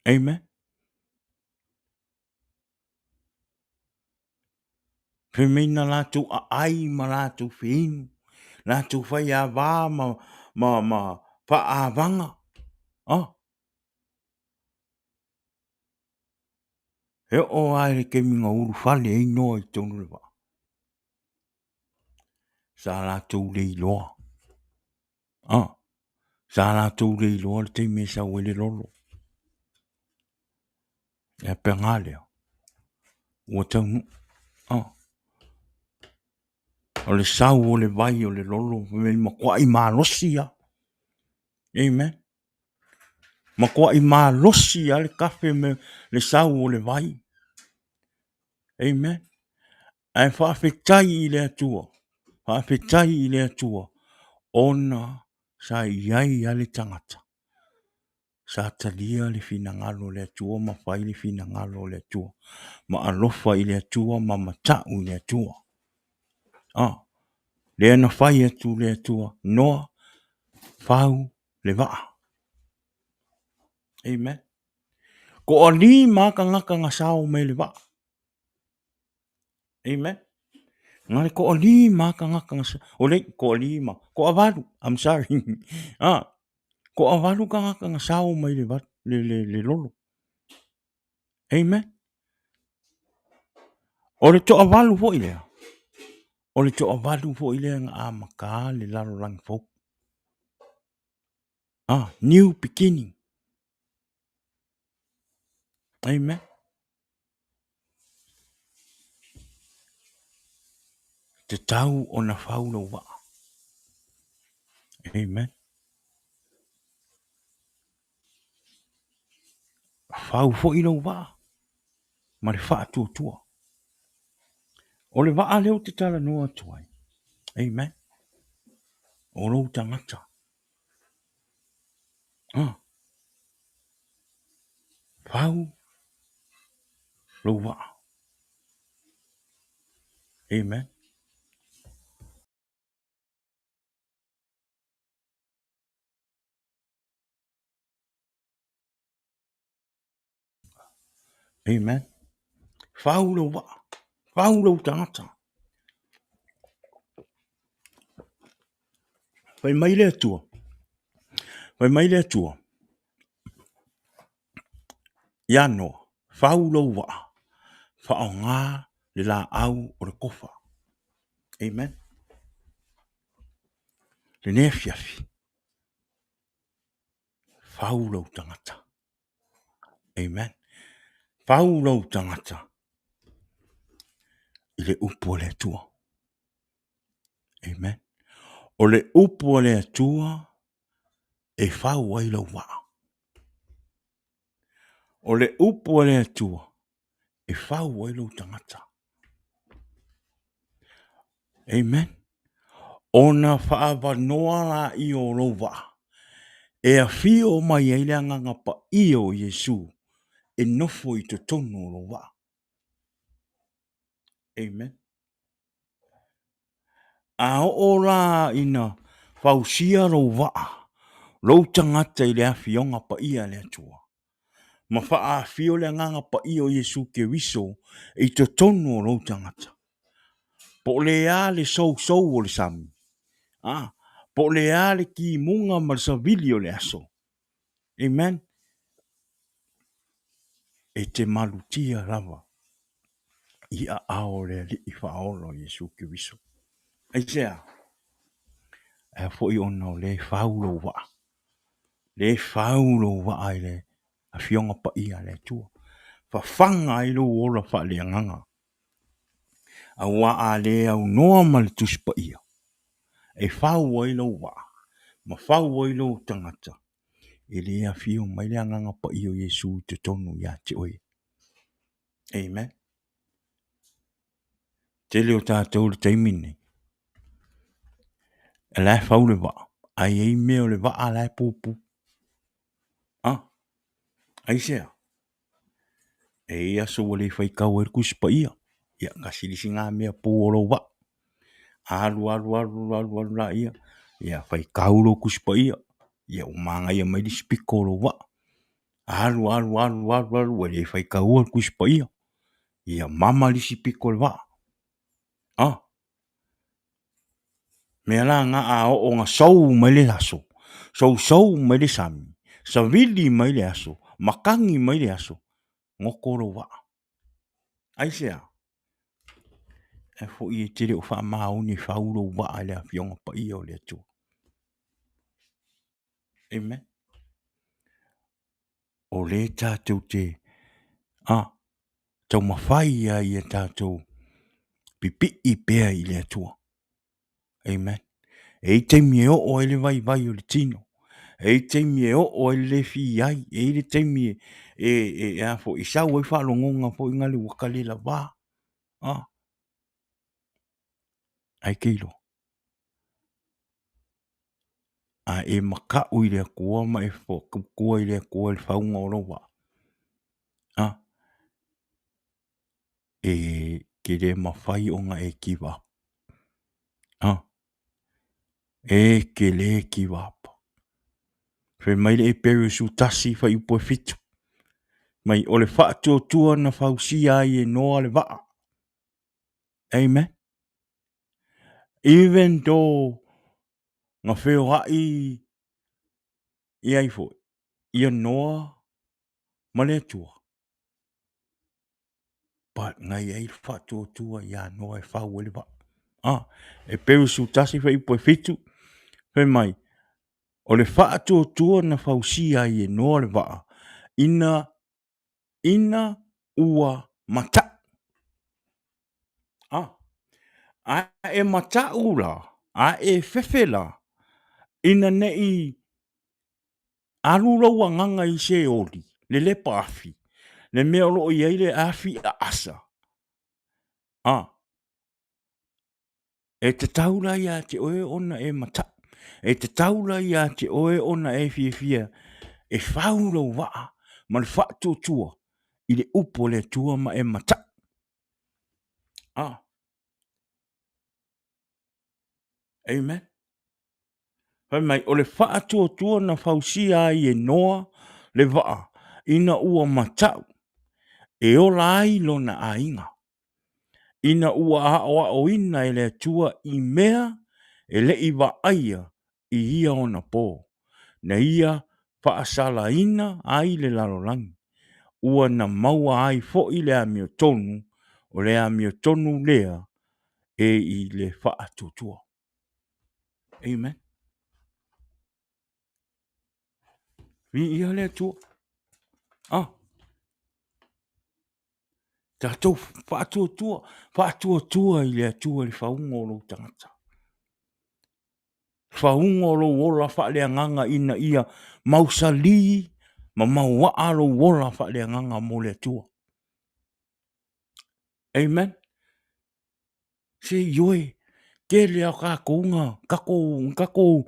Amen. Fai mai na latou aai ma latou feinu, latou faiava ma, ma, ma faaavaga. Ah. E oo lava i le taimi na ulufale ai Noa i totonu o le vaa, sa latou le iloa, sa latou le iloa le taimi e sau ai le lolo. Ae paga lea, ua taunuu. O le sau o le vai o le lolo ua matuai malosi lava. Amen. Matuai malosi lava le tafe ma le sau o le vai. Amen. Ae faafetai i le Atua, faafetai i le Atua ona sa i ai lava le tagata sa talia le finagalo o le Atua ma fai le finagalo o le Atua, ma alofa i le Atua ma matau i le Atua. Ah, lea na fai atu le Atua, Noa, fau le vaa. Amen. Toalima lava tagata na sao mai le vaa. Amen. Na le toalima lava tagata na sao, o le toalima, toavalu, I'm sorry. Ah, toavalu tagata na sao mai le, le, le, le lolo. Amen. O le toavalu foi lea, o le toavalu foi lea na amata le lalolagi fou. Ah, new beginning. Amen. Tatau ona fau lou vaa. Amen. Fau foi lou vaa ma le faatuatua. O le vaa lea ou te talanoa atu ai. Amen. O lou tagata. Ah. Fau lou vaa. Amen. Amen. Fau lou vaa. Fau lou tagata. Fai mai le Atua. Fai mai le Atua. Ia Noa, fau lou vaa, faaaoga le laau o le kofa. Amen. Lenei afiafi, fau lou tagata. Amen. Fau lou tagata i le upu a le Atua. Amen. O le upu a le Atua e fau ai lou vaa. O le upu a le Atua e fau ai lou tagata. Amen. Ona faaavanoa laia o lou vaa e afio mai ai le Agaga Paia o Iesu e nofo i totonu o lou vaa. Amen. A oo la ina fausia lou vaa, lou tagata i le afioga paia a le Atua, ma faaafio le Agaga Paia o Iesu Keriso i totonu o lou tagata, po o le a le sousou o le sami, a, po o le a le timuga ma le savili o le aso. Amen. E te malutia lava i aao o le Alii Faaola o Iesu Keriso. Aisea? Ae foi ona o lea e fau lou vaa. Lea e fau lou vaa i le Afioga Paia a le Atua. Fafaga ai lou ola faaleagaga. Aua a le aunoa ma le Tusi Paia, e fau ai lou vaa, ma fau ai lou tagata, e le afio mai le Agaga Paia o Iesu i totonu ia te oe. Amen. Tele o tatou i le taimi lenei, o la e fau le vaa, ae i ai mea o le vaa la e pupu. Ah, aisea? E i ai aso ua le faitau ai le Tusi Paia, ia tasi le isi na mea pu o lou vaa. Alu alu alu alu alu laia, ia faitau lou Tusi Paia, ia ua manaia mai le isi pito o lou vaa. Alu alu alu alu alu ua le faitaua le Tusi Paia, ia mama le isi pito o le vaa. A, mea la na a oo ina sou mai le aso, sousou mai le sami, savili mai le aso, matagi mai le aso, goto lou vaa. Aisea? Ae foi e te le o faamaoni e fau lou vaa i le Afioga Paia o le Atua. Amen. O lea tatou te taumafai ai ia tatou pipii pea i le Atua. Amen. E i ai taimi e oo ai le vaivai o le tino. E i ai taimi e oo ai le le fi ai. E i ai le taimi e sau ai faalogoga foi nale ua ka le lava. Ae te iloa, a e matau i le Atua ma e tautua i le Atua i le fauga o lou vaa, e te le mafai ona e give up. E te le give up. Fai mai le Eperu 11 fuaiupu e 7, mai o le faatuatua na fausia ai e Noa le vaa. Amen. Even though na feoai i ai foi ia Noa ma le Atua, but na i ai le faatuatua ia Noa e fau ai le vaa. Eperu 11 fuaiupu e 7, fai mai, o le faatuatua na fausia ai e Noa le vaa, ina ua mata'u. A e mata'u la, a e fefe la, ina ne i alu lou agaga i se oli, lelepa afi, le mea o lo o i ai le afi aasa. E tatau la ia te oe ona e mata'u, e tatau la ia te oe ona e fiafia e fau lou vaa ma le faatuatua i le upu a le Atua ma e mata'u. Amen. Fai mai, o le faatuatua na fausia ai e Noa le vaa ina ua mata'u e ola ai lona aiga, ina ua aoaoina e le Atua i mea e le i vaaia i ia ona po, na ia faasalaina ai le lalolagi, ua na maua ai foi le amiotonu, o le amiotonu lea e i le faatuatua. Amen. Viia le Atua. Tatou faatuatua, faatuatua i le Atua i le fauga o lou tagata. Fauga o lou ola faaleagaga ina ia mausali ma mauaa lou ola faaleagaga mo le Atua. Amen. Se ioe, tele a tatou na tatou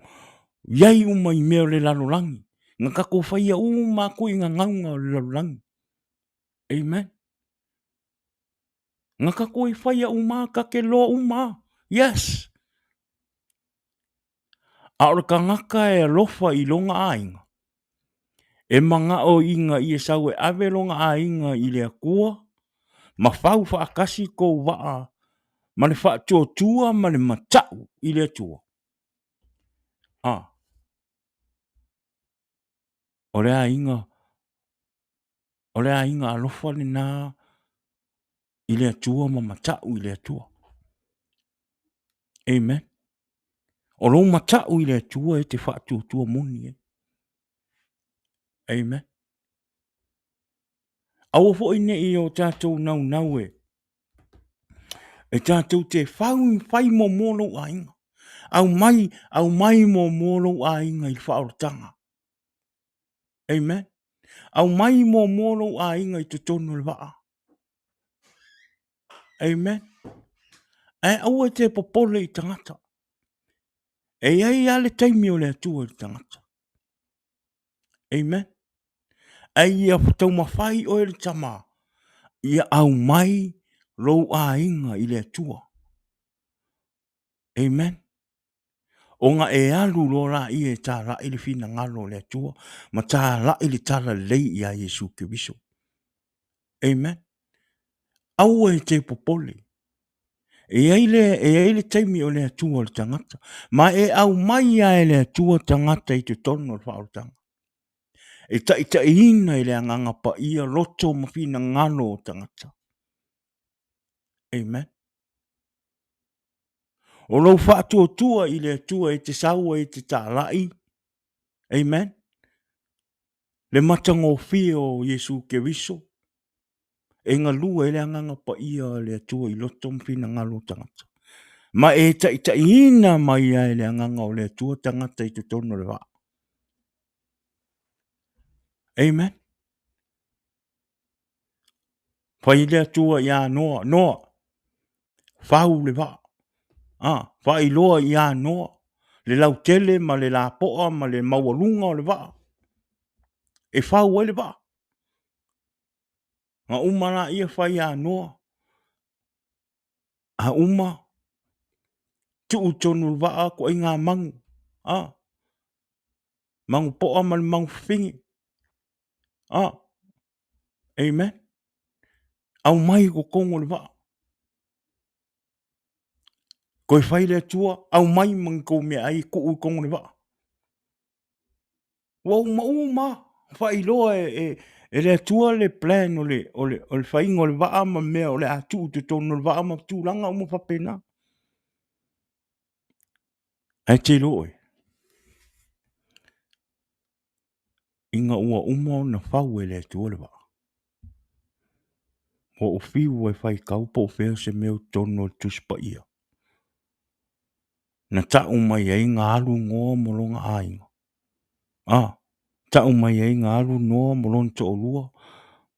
iai uma i mea o le lalolagi, na tatou faia uma atu i gagauga o le lalolagi. Amen. Na tatou i faia uma, ta te loa uma. Yes. A o le tagata e alofa i lona aiga, e manao ina ia sau e ave lona aiga i le Atua, ma fau faatasi tou vaa ma le faatuatua ma le matau i le Atua. O le aiga, o le aiga alofa lena i le Atua ma matau i le Atua. Amen. O lou matau i le Atua e te faatuatua moni ai. Amen. Aua foi ne i o tatou naunau e tatou te fau, fai muamua lou aiga. Aumai, aumai muamua lou aiga i le faaolataga. Amen. Aumai muamua lou aiga i totonu o le vaa. Amen. Ae aua e te popole i tagata. E i ai lava le taimi o le Atua i le tagata. Amen. Ae ia taumafai oe le tama, ia aumai lou aiga i le Atua. Amen. Ona e alu loa laia e talai le finagalo o le Atua ma talai le talalelei ia Iesu Keriso. Amen. Aua e te popole. E i ai le, e i ai le taimi o le Atua o le tagata, ma e aumai lava e le Atua tagata i totonu o le faaolataga. E taitaiina e le Agaga Paia loto ma finagalo o tagata. Amen. O lou faatuatua i le Atua e te sau ai e te talai. Amen. Le matagofie o Iesu Keriso e galue ai le Agaga Paia o le Atua i loto ma finagalo o tagata. Ma e taitaiina mai ai le Agaga o le Atua tagata i totonu o le vaa. Amen. Fai le Atua ia Noa, Noa, fau le vaa. Ah, faailoa ia Noa le lautele ma le lapoa ma le maualuga o le vaa e fau ai le vaa. Na uma laia fai ia Noa, a uma tuu i totonu o le vaa ituaiga manu, a, manu poa ma le manu fafine, a, amen. Aumai i totonu o le vaa. Toe fai le Atua, aumai ma ni tou meaai e tuu i totonu o le vaa. Ua uma uma lava, faailoa e le Atua le plan o le faiga o le vaa ma mea o le a tuu i totonu o le vaa ma tulaga uma faapena. Ae te iloa oe, ina ua uma ona fau e le Atua le vaa, ua ou fiu e faitau po o fea se mea o totonu o le Tusi Paia na tau mai ai na alu Noa ma lona aiga. A, tau mai ai na alu Noa ma lona toalua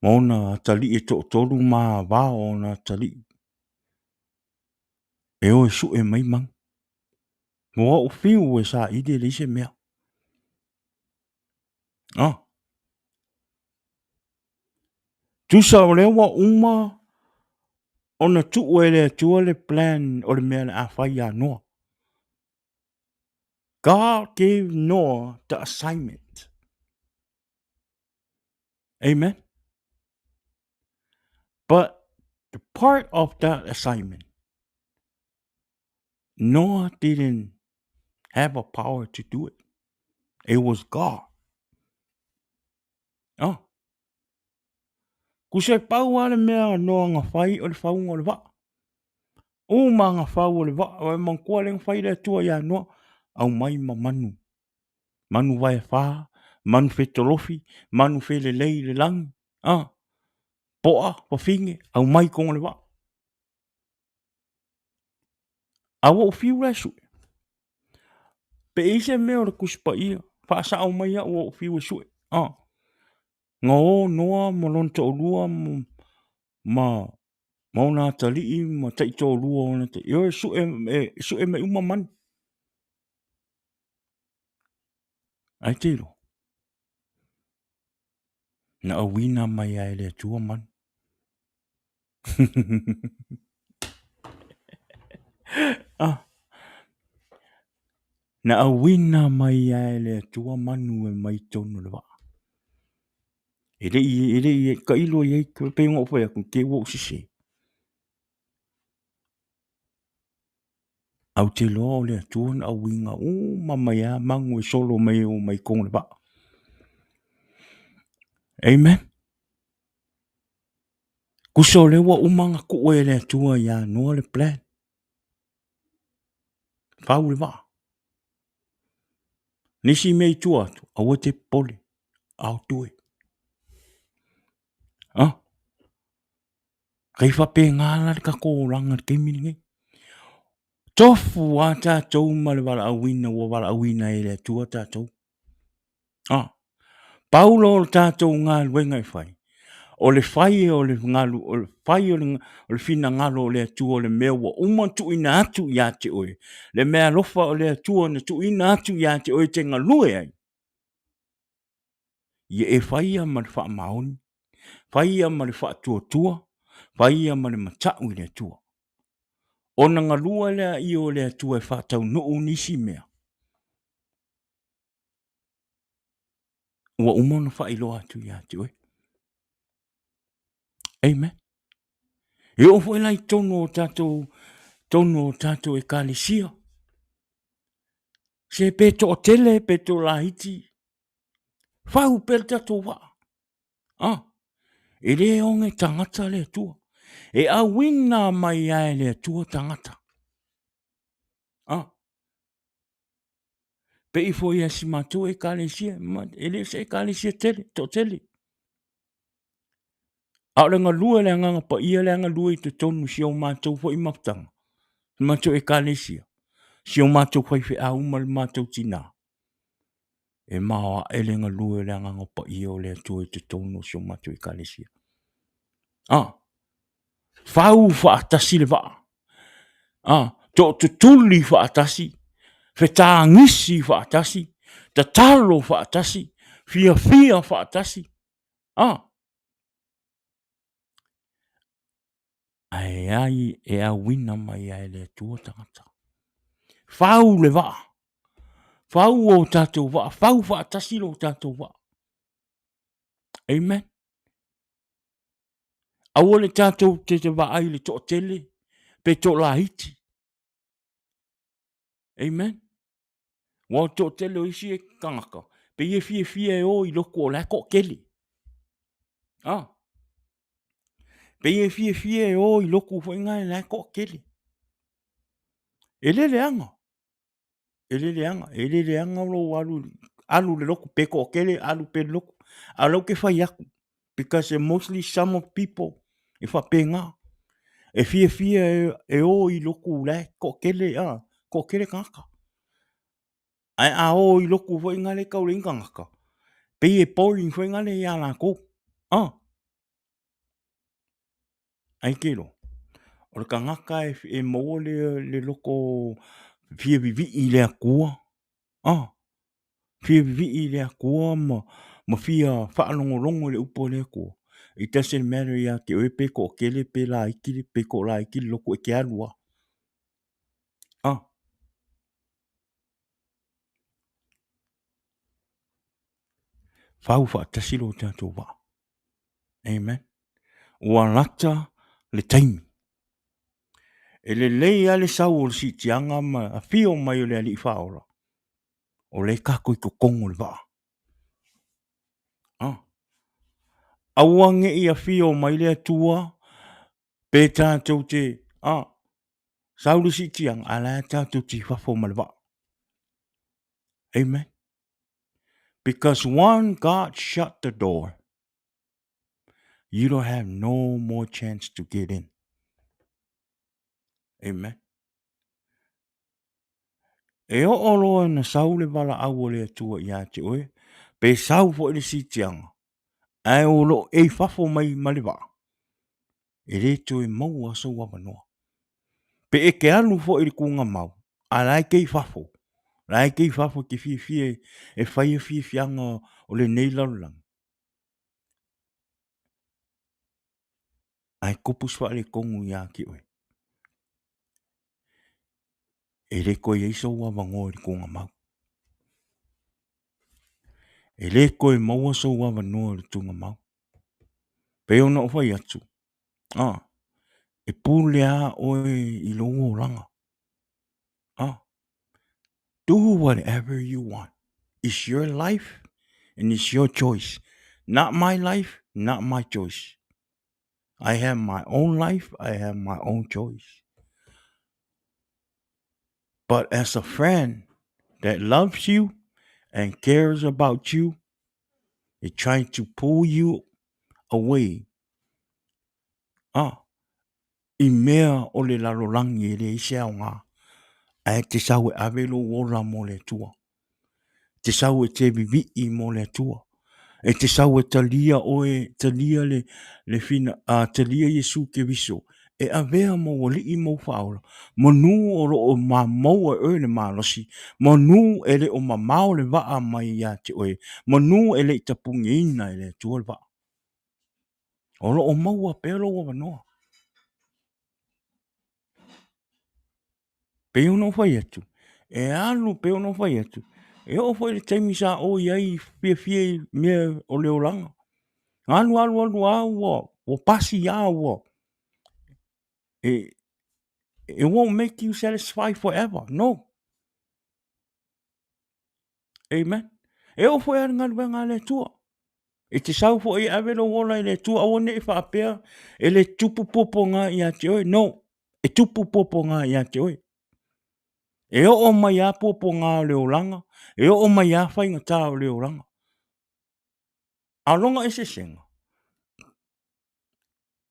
ma ona atalii e toatolu ma vao o ona atalii e o e sue mai manu. Ua ou fiu e saili e leai se mea. A, tusa o lea ua uma ona tuu e le Atua le plan o le mea o le a fai ia Noa. God gave Noah the assignment. Amen. But the part of that assignment, Noah didn't have a power to do it. It was God. Oh. Kusa e pau lava le mea noa na fai o le fauga o le vaa. Uma na fau o le vaa, o e manatua lea na fai le Atua ia Noa, aumai ma manu. Manu vaefa, manu fetolofi, manu felelei i le lagi, ah, poa, fafine, aumai i totonu o le vaa. A ua ou fiu la e sue, pe i ai se mea o le Tusi Paia, faasao mai au ua ou fiu e sue, ah. Na o Noa ma lona toalua ma ma ona atalii ma taitoalua o ona e o e sue, e sue mai uma manu. Ae te iloa, na auina mai lava e le Atua manu. ah. Na auina mai lava e le Atua manu e mai totonu o le vaa. E le i, e le i tailo i ai, pei ona ou fai atu, te i ua ou sese. Ae ou te iloa o le Atua na auina uma mai lava manu e solo mai e omai i totonu o le vaa. Amen. Tusa o lea ua uma ona tuu e le Atua ia Noa le plan. Fau le vaa. Nisi mea i tua atu, aua te popole, I'll do it. Ah? Kai faapena la le tatou olaga i le taimi lenei. Tofu lava tatou ma le valaauina ua valaauina ai e le Atua tatou. Ah, pau loa o le tatou galuega e fai, o le fai o le galu, o le fai o le, o le finagalo o le Atua o le mea ua uma ona tuuina atu ia te oe, le meaalofa o le Atua na tuuina atu ia te oe e te galue ai. Ia e faia ma le faamaoni, faia ma le faatuatua, faia ma le matau i le Atua. Ona galue lea i o le Atua e faataunuu nisi mea. Ua uma ona faailoa atu ia te oe. Amen. E oo foi la i totonu o tatou, totonu o tatou ekalesia. Se pe toatele pe toalaiti, fau pea le tatou vaa. Ah, e le oge tagata le Atua. E auina mai lava e le Atua tagata. Ah. Pei foi a si matou ekalesia, e le o se ekalesia tele, toatele. A o le galue le agaga paia le galue i totonu si o matou foi mafutaga, si matou ekalesia, si o matou faifeau ma le matou tina. E maoae le galue o le agaga paia o le Atua i totonu o si o matou ekalesia. Ah, fau faatasi le vaa. Ah, tootutuli faatasi, fetagisi faatasi, tatalo faatasi, fiafia faatasi. Ah, ae ai e auina mai ai e le Atua tagata. Fau le vaa, fau o tatou vaa, fau faatasi lo tatou vaa. Amen. Aua le tatou te te vaai i le toatele pe toalaiti. Amen. Ua o toatele o isi tagata, pe ia fiafia e o i lotu o la e toatele. Ah. Pe ia fiafia e o i lotu foi na e la e toatele. E le leaga. E le leaga, e le leaga lou alu, alu i le lotu pe toatele alu pea i le lotu. A o lea ou te fai atu, because mostly some of people e faapena. E fiafia e o i lotu la e toatele a, toatele tagata. Ae a o i lotu foi lea e tau leai ni tagata, pei e boring foi lea ia latou. A. Ai te iloa, o le tagata e maua le loto fia vivii i le Atua, fia vivii i le Atua ma fia faalogologo i le upu a le Atua, it doesn't matter ia te oe pe toatele pe laiti pe toalaiti le loto e te alu lava. Fau faatasi lo tatou vaa. Amen. Ua lata le taimi. E lelei lava le sau o le siitiaga ma afio mai o le Alii Faaola, o lea tatou i totonu o le vaa. Ah. Aua ne i afio mai le Atua pe tatou te ah, sau le siitiaga, a la e tatou te i fafo ma le vaa. Amen. Because one God shut the door, you don't have no more chance to get in. Amen. E oo loa ina sau le valaau o le Atua ia te oe, pe sau foi le siitiaga, ae o lo o e i fafo mai ma le vaa, e le toe maua sou avanoa. Pe e te alu foi i le tuugamau, a la e te i fafo, la e te i fafo e te fiafia e fai fiafiaga o lenei lalolagi, ae tupu se faaletonu ia te oe, e le toe i ai sou avanoa i le tuugamau. E le toe maua sou avanoa i le tuugamau. Pei ona ou fai atu, a, e pule lava oe i lou olaga. A, do whatever you want. It's your life and it's your choice. Not my life, not my choice. I have my own life, I have my own choice. But as a friend that loves you and cares about you, is trying to pull you away ah, i mea o le lalolagi e leai se aoga, ae te sau e ave lou ola mo le Atua. Te sau e te vivii mo le Atua. E te sau e talia oe, talia le, le fina, a, talia Iesu Keriso, e avea mou alii mou faaola, manu o lo o maua e oe le malosi, manu e le o mamao le vaa mai ia te oe, manu e le i tapugiina e le Atua le vaa. O lo o maua pea lou avanoa. Pei ona ou fai atu, e alu pei ona ou fai atu, e oo foi i le taimi sa o i ai fiafia i mea o le olaga. Alu alu alu lava ua, ua pasi lava ua, e, it won't make you satisfied forever, no. Amen. E oo foi lava i le galuega a le Atua. E te sau foi e ave lou ola i le Atua, aua ne i faapea e le tupu puapuaga ia te oe. No, e tupu puapuaga ia te oe. E oo mai lava puapuaga o le olaga, e oo mai lava faigata o le olaga. A o lona eseesega,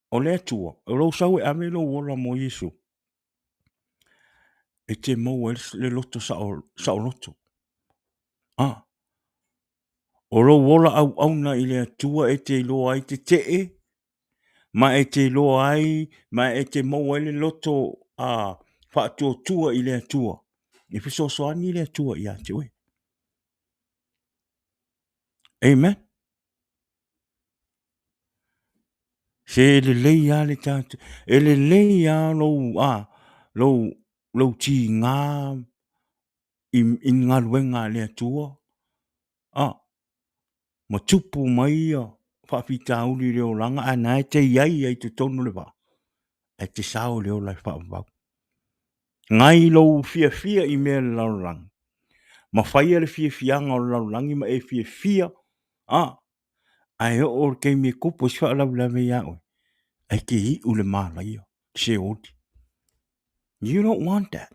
o le Atua, o lou sau e ave lou ola mo Iesu, e te maua ai le loto saoloto. A, o lou ola auauna i le Atua e te iloa ai tetee, ma e te iloa ai, ma e te maua ai le loto a faatuatua i le Atua, e fesoasoani le Atua ia te oe. Amen. Se e lelei lava le tatou, e lelei lava lou, a, lou, lou tiga i, i galuega a le Atua, a, ma tupu mai ia faafitauli i le olaga ae na e te i ai ai i totonu o le vaa, ae te sao i le ola e faavavau. Nai lou fiafia i mea o le lalolagi, ma faia le fiafiaga o le lalolagi ma e fiafia, a, ae oo i le taimi e tupu ai se faalavelave ia oe, ae te iu i le malaia, seoli. You don't want that.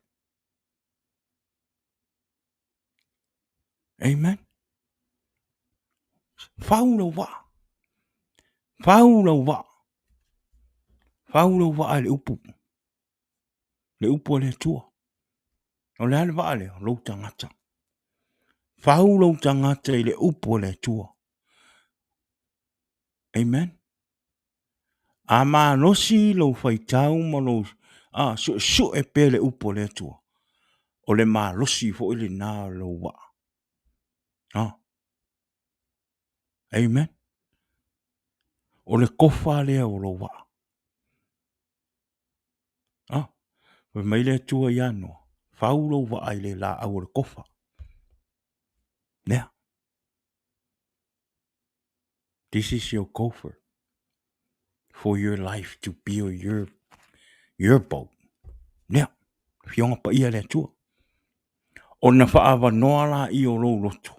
Amen. Fau lau vaa. Fau lau vaa. Fau lau vaa i le upu. Le upu a le Atua. O le a le vaa lea? Lou tagata. Fau lou tagata i le upu a le Atua. Amen. A malosi lou faitau ma lou a, suesue pea le upu a le Atua, o le malosi foi lena o lou vaa. A. Amen. O le kofa lea o lou vaa. A. Fai mai le Atua ia Noa, fau lou vaa i le laau o le kofa. Lea. This is your gopher for your life to build your, your boat. Lea, fioga paia le Atua. Ona faaavanoa la i o lou loto,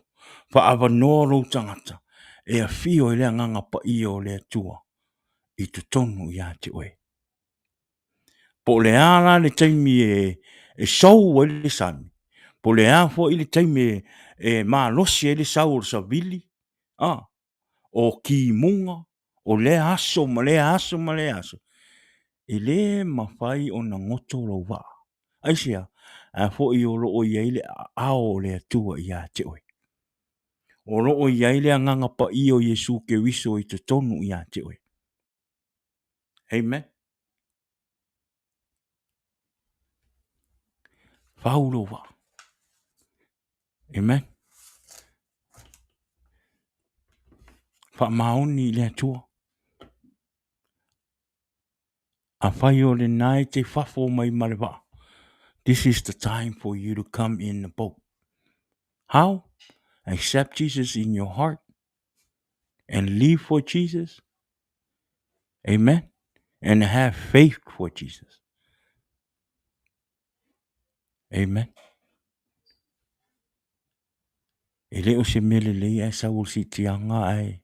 faaavanoa lou tagata, e afio ai le agaga paia o le Atua i totonu ia te oe. Po o le a la le taimi e, e sou ai le sami, po o le a foi le taimi e, e malosi ai le sau o le savili, a, o timuga, o lea aso ma lea aso ma lea aso, e le mafai ona goto lou vaa. Aisea? A foi o lo o i ai le aao o le Atua ia te oe. O lo o i ai le Agaga Paia o Iesu Keriso i totonu ia te oe. Amen. Fau lou vaa. Amen. Faamaoni i le Atua. Afai o lena e te fafo mai ma le vaa. This is the time for you to come in the boat. How? Accept Jesus in your heart and live for Jesus. Amen. And have faith for Jesus. Amen. E le o se mea lelei ae sau o le siitiaga ae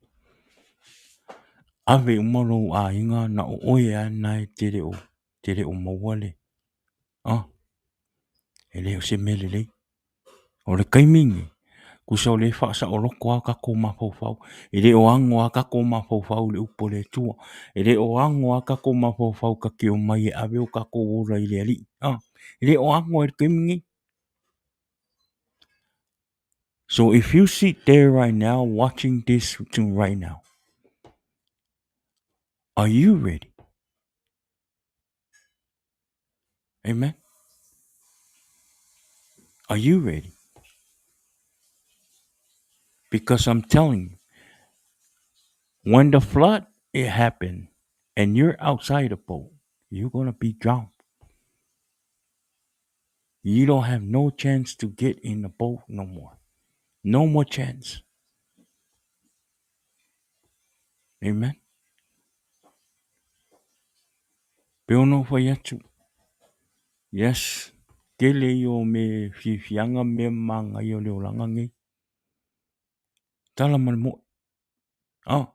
ave uma lou aiga na o oe lava lena e te le o, te le o maua le, ah, e le o se mea lelei. O le taimi lenei, tusa o lea e faasaoloko lava tatou mafaufau, e le o ano lava tatou mafaufau i le upu a le Atua, e le o ano lava tatou mafaufau ta te omai e ave o tatou ola i le Alii, ah, e le o ano i le taimi lenei. So if you sit there right now watching this right now, are you ready? Amen. Are you ready? Because I'm telling you, when the flood it happened and you're outside the boat, you're gonna be drowned. You don't have no chance to get in the boat no more. No more chance. Amen. Pe ono fai atu. Yes, tele ia o me fiafiaga ma mea manaia o le olaga nei. Tala ma le moe. Ah,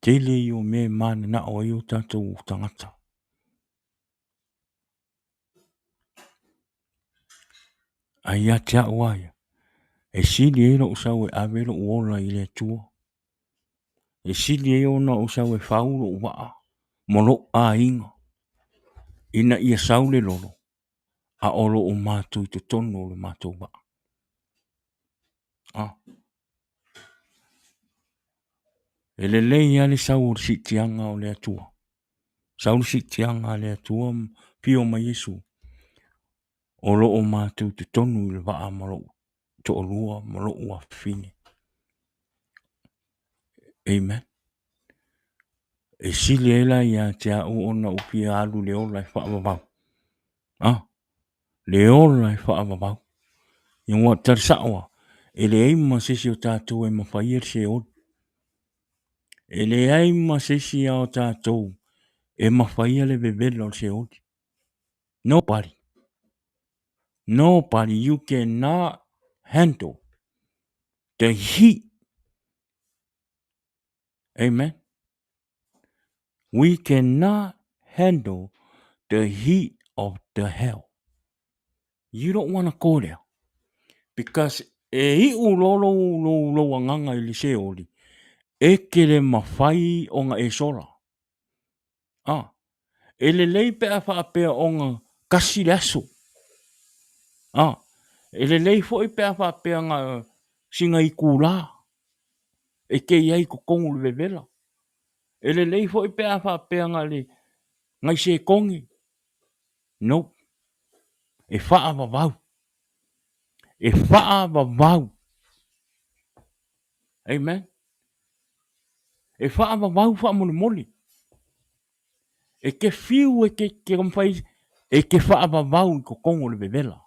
tele ia o mea e mananao ai o tatou tagata. Ae ia te au lava ia, e sili ai lou sau e ave lou ola i le Atua. E sili ai ona ou sau e fau lou vaa ma lou aiga ina ia sau le lolo, a o lo o matou i totonu o le matou vaa. Ah. E lelei lava le sau o le siitiaga o le Atua. Sau le siitiaga a le Atua ma afio mai Iesu, o lo o matou i totonu i le vaa ma lou toalua ma lou afafine. Amen. E sili ai la ia te au ona ou fia alu i le ola e faavavau. Ah, le ola e faavavau. Ia ua tali sao lava, e leai ma se isi o tatou e mafaia le seoli. E leai ma se isi o tatou e mafaia le vevela o le seoli. Nobody. Nobody. You cannot handle the heat. Amen. We cannot handle the heat of the hell. You don't want to go there. Because e iu loa lou, lou, lou agaga i le seoli, e te le mafai ona e sola. Ah, e lelei pe a faapea ona kasi le aso. Ah, e lelei foi pe a faapea na sina itulā e te i ai i totonu o le vevela. E lelei foi pe a faapea na le nai sekone. No. E faavavau. E faavavau. Amen. E faavavau faamolemole. E te fiu e te, te mafai, e te faavavau i totonu o le vevela.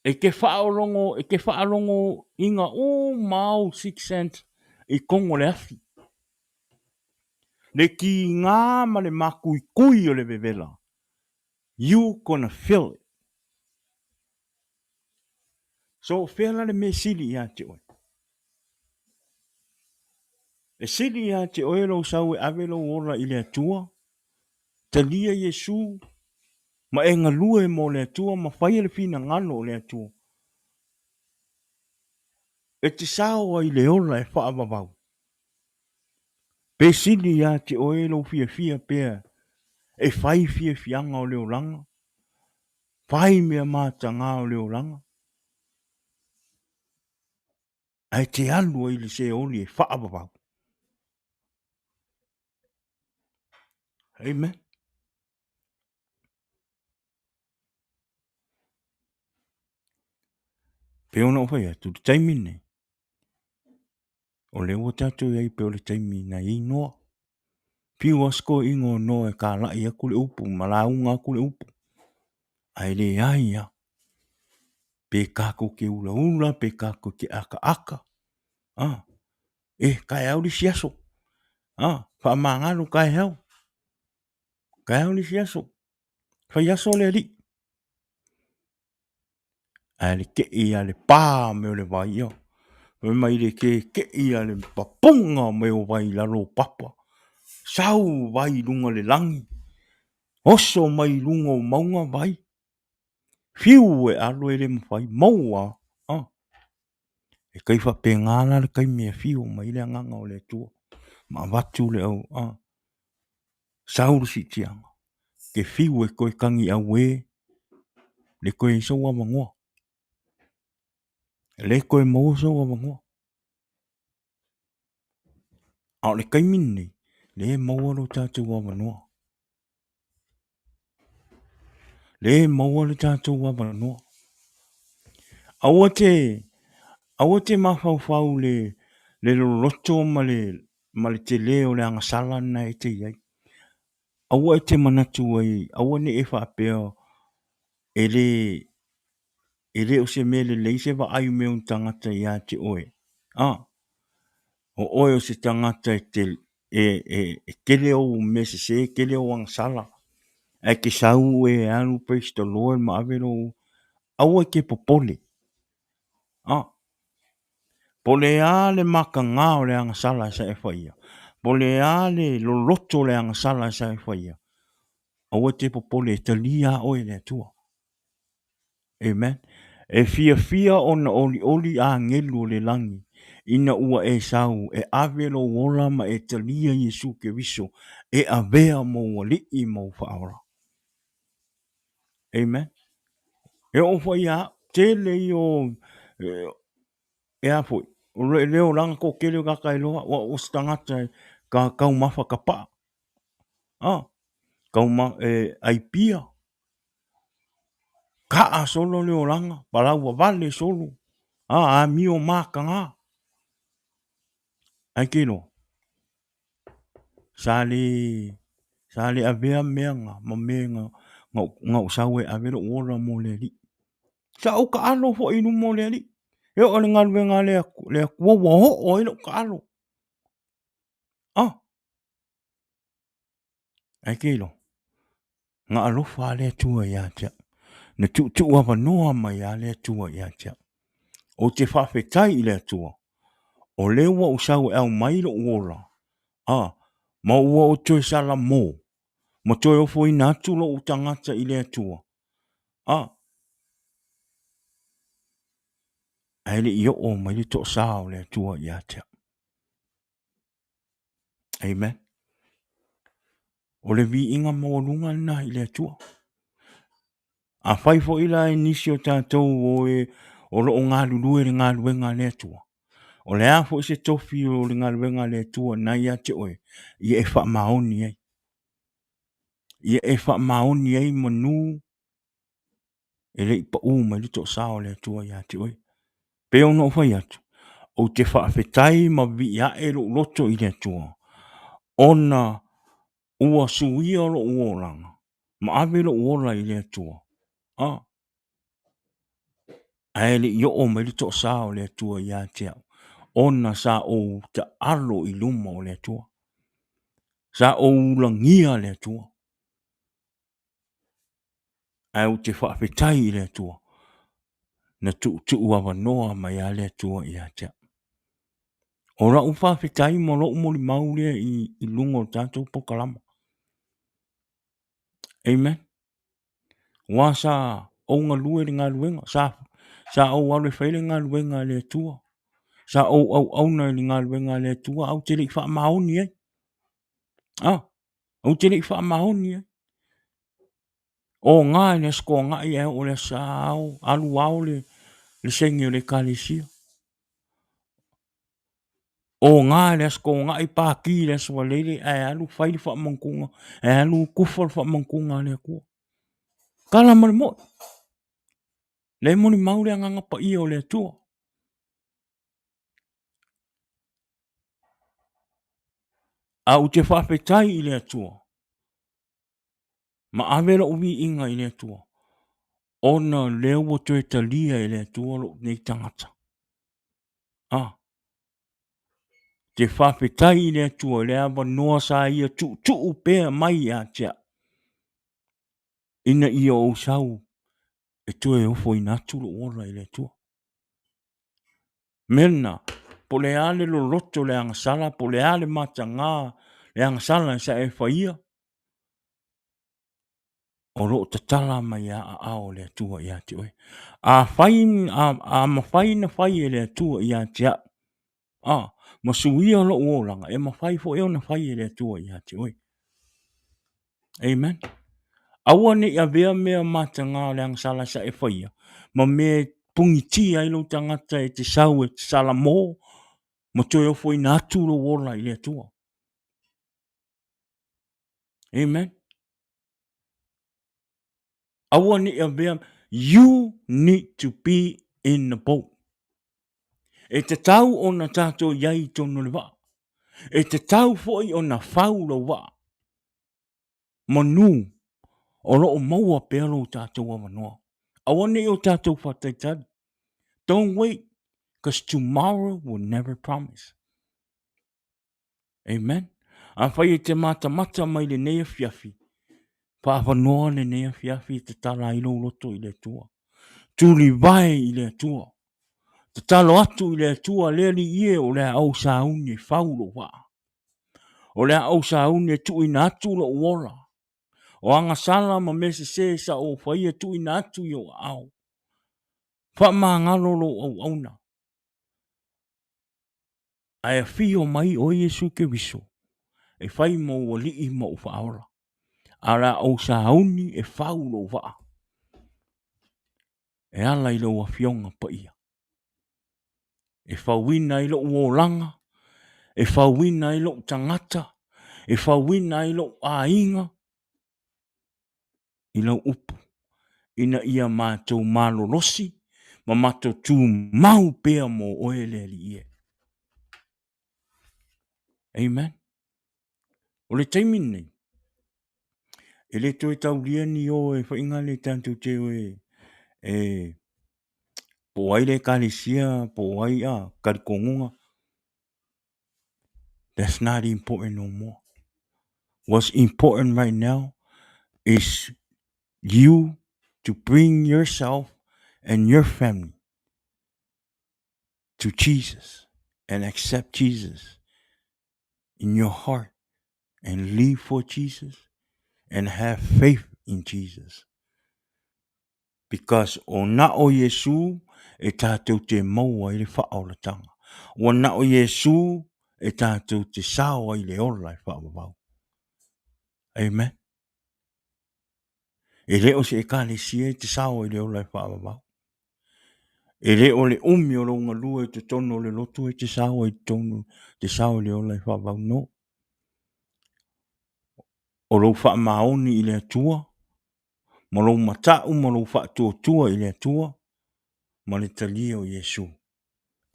E te faaologo, e te faalogoina uma au six cents i totonu o le afi. Le kiga ma le makuikui o le vevela. You gonna feel it. So o fea la le mea e sili ia te oe? E sili ia te oe lou sau e ave lou ola i le Atua, talia Iesu, ma e galue mo le Atua ma faia le finagalo o le Atua. E te sao ai le ola e faavavau. Pe sili ia te oe lou fiafia pea e fai fiafiaga o le olaga, fai mea mataga o le olaga, ae te alu ai i le seoli e faavavau. Amen. Pei ona ou fai atu, i le taimi lenei, o lea ua tatou i ai pei o le taimi na i ai Noa. Fiu lava si toeaina o Noa e talai atu le upu ma lauga atu le upu, ae leai lava. Pe tatou te ulaula, pe tatou te akaaka, a, e taeao le isi aso, a, faamagalo taeao, taeao le isi aso, fai aso le Alii. Ae le tei a le pa mai o le vai ia. Fai mai le ketei a le papuga mai o vai i lalo o papa. Sau vai i luga o le lagi. Oso mai i luga o mauga vai. Fiu e alo e le mafai, maua a. E tai faapena la le taimi e afio mai ai le agaga o le Atua ma avatu le au a. Sau le siitiaga, te fiu e toe tagi auē, le toe i ai sou avanoa. Le toe maua sou avanoa. A o le taimi lenei, lea e maua lo tatou avanoa. Lea e maua lo tatou avanoa. Aua te, aua te mafaufau le, le loloto ma le, ma le tele o le agasala lena e te i ai. Aua e te manatu ai, aua ne i e faapea e le, e le o se mea lelei se vaai mai o ni tagata ia te oe. A, o oe o se tagata e te, e, e, e tele ou mea sese, tele ou agasala, ae te sau e alu praise the Lord ma ave lou, aua e te popole. A, Po o le a le mataga o le agasala sa e faia, po o le a le loloto o le agasala sa e faia, aua e te popole e talia lava oe e le Atua. Amen. E fiafia ona olioli agelu o le lagi ina ua e sau e ave lou ola ma e talia Iesu Keriso e avea mou Alii ma ou Faaola. Amen. E oo foi ia au, tele ia o, e a foi, o le le olaga toatele o tagata e iloa, ua o se tagata e ka taumafa tapaa, a, tauma, e ai pia, kaa solo le olaga, palau vavale solo, a, amio mataga. Ae te iloa, sa le sa le avea mea na ma mea na na ou sau ai e ave lou ola mo le Alii. Sa ou taalo foi i luma o le Alii. E oo i le galuega a le Atua ua oo ai lou taalo. Ah! Ae te iloa, na alofa lava le Atua ia te au. Na tuutuu avanoa mai lava le Atua ia te au. Ou te faafetai i le Atua, o lea ua ou sau e aumai lou ola, a, ma ua ou toe salamo, ma toe ofoina atu lou tagata i le Atua, a, ae le i oo mai le toasa o le Atua ia te au. Amen. O le viiga maualuga lena i le Atua. Afai foi la i nisi o tatou o e o lo o galulue i le galuega a le Atua, o le a foi se tofi o le galuega a le Atua na ia te oe, ia e faamaoni ai. Ia e faamaoni ai manu e le i pau mai le toasa o le Atua ia te oe. Pei ona ou fai atu, ou te faafetai ma vivii ae lou loto i le Atua, ona ua suia lou olaga ma ave lou ola i le Atua. A, ae le i oo mai le toasa o le Atua ia te au, ona sa ou taalo i luma o le Atua. Sa ou ulagia le Atua. Ae ou te faafetai i le Atua, na tuutuu avanoa mai lava le Atua ia te au. O lau faafetai ma lou molimau lea i luga o le tatou polokalama. Amen. Aua sa ou galue i le galuega, sa ou alu e fai le galuega a le Atua. Sa ou auauna i le galuega a le Atua, ae ou te le i faamaoni ai. Ah, ou te le i faamaoni ai. Oga i le Aso Toonai ae oo i le Aso Sa ao, alu ao le senge o le Ekalesia. Oga i le Aso Toonai, pati i le Aso Faraile ae alu fai le faamanutuga, ae alu tufa le faamanutuga a le Atua. Tala ma le moni. Lea e molimau le Agaga Paia o le Atua. A ou te faafetai i le Atua, ma ave lou viiga i le Atua, ona o lea ua toe talia e le Atua lou nei tagata. A, te faafetai i le Atua i le avanoa sa ia tuutuu pea mai ia te au, ina ia ou sau e toe ofoina atu lou ola i le Atua. Mea lena, po o le a le loloto o le agasala, po o le a le mataga le agasala sa e faia, o lo o tatala mai lava aao o le Atua ia te oe. A fai, a mafai ona fai e le Atua ia te au, a, ma suia lou olaga, e mafai foi ona fai e le Atua ia te oe. Amen. Aua ne i avea mea mataga o le agasala sa e faia, ma mea e punitia ai lou tagata e te sau e te salamo ma toe ofoina atu lou ola i le Atua. Amen. Aua ne i avea, you need to be in the boat. E tatau ona tatou i ai i totonu o le vaa. E tatau foi ona fau lou vaa. Manu o lo o maua pea lo tatou avanoa. Aua ne i o tatou faataitali. Don't wait, because tomorrow will never promise. Amen. Afai e te matamata mai lenei afiafi, faavanoa lenei afiafi e tatala ai lou loto i le Atua. Tulivae i le Atua. Tatalo atu i le Atua le Alii e o le a ou sauni e fau lou vaa. O le a ou sauni e tuuina atu lou ola. O agasala ma mea sese sa ou faia tuuina atu i ou aao. Faamagalo lou auauna. Ae afio mai oe Iesu Keriso e fai ma ou Alii ma ou Faaola. A o le a ou sauni e fau lou vaa e ala i lou Afioga Paia, e fauina ai lou olaga, e fauina ai lou tagata, e fauina ai lou aiga i lau upu, ina ia matou malolosi ma matou tumau pea mo oe le Alii e. Amen. O le taimi lenei, e le toe taulia ni o e faiga le tatou te o e, e po o ai le ekalesia, po o ai a talitonuga. That's not important no more. What's important right now is you to bring yourself and your family to Jesus and accept Jesus in your heart and live for Jesus and have faith in Jesus. Because o na o Iesu e tātou te maua ai le whaolatanga. Ua na o Iesu e tātou te sao ai le ola e whaavavau. Amen. E le o se ekalesia e te sao ai le ola e whaavavau. E le o le umi o lou galue i totonu o le lotu e te sao ai i totonu, te sao i le ola e faavavau. No. O lou faamaoni i le Atua, ma lou matau ma lou faatuatua i le Atua, ma le talia o Iesu,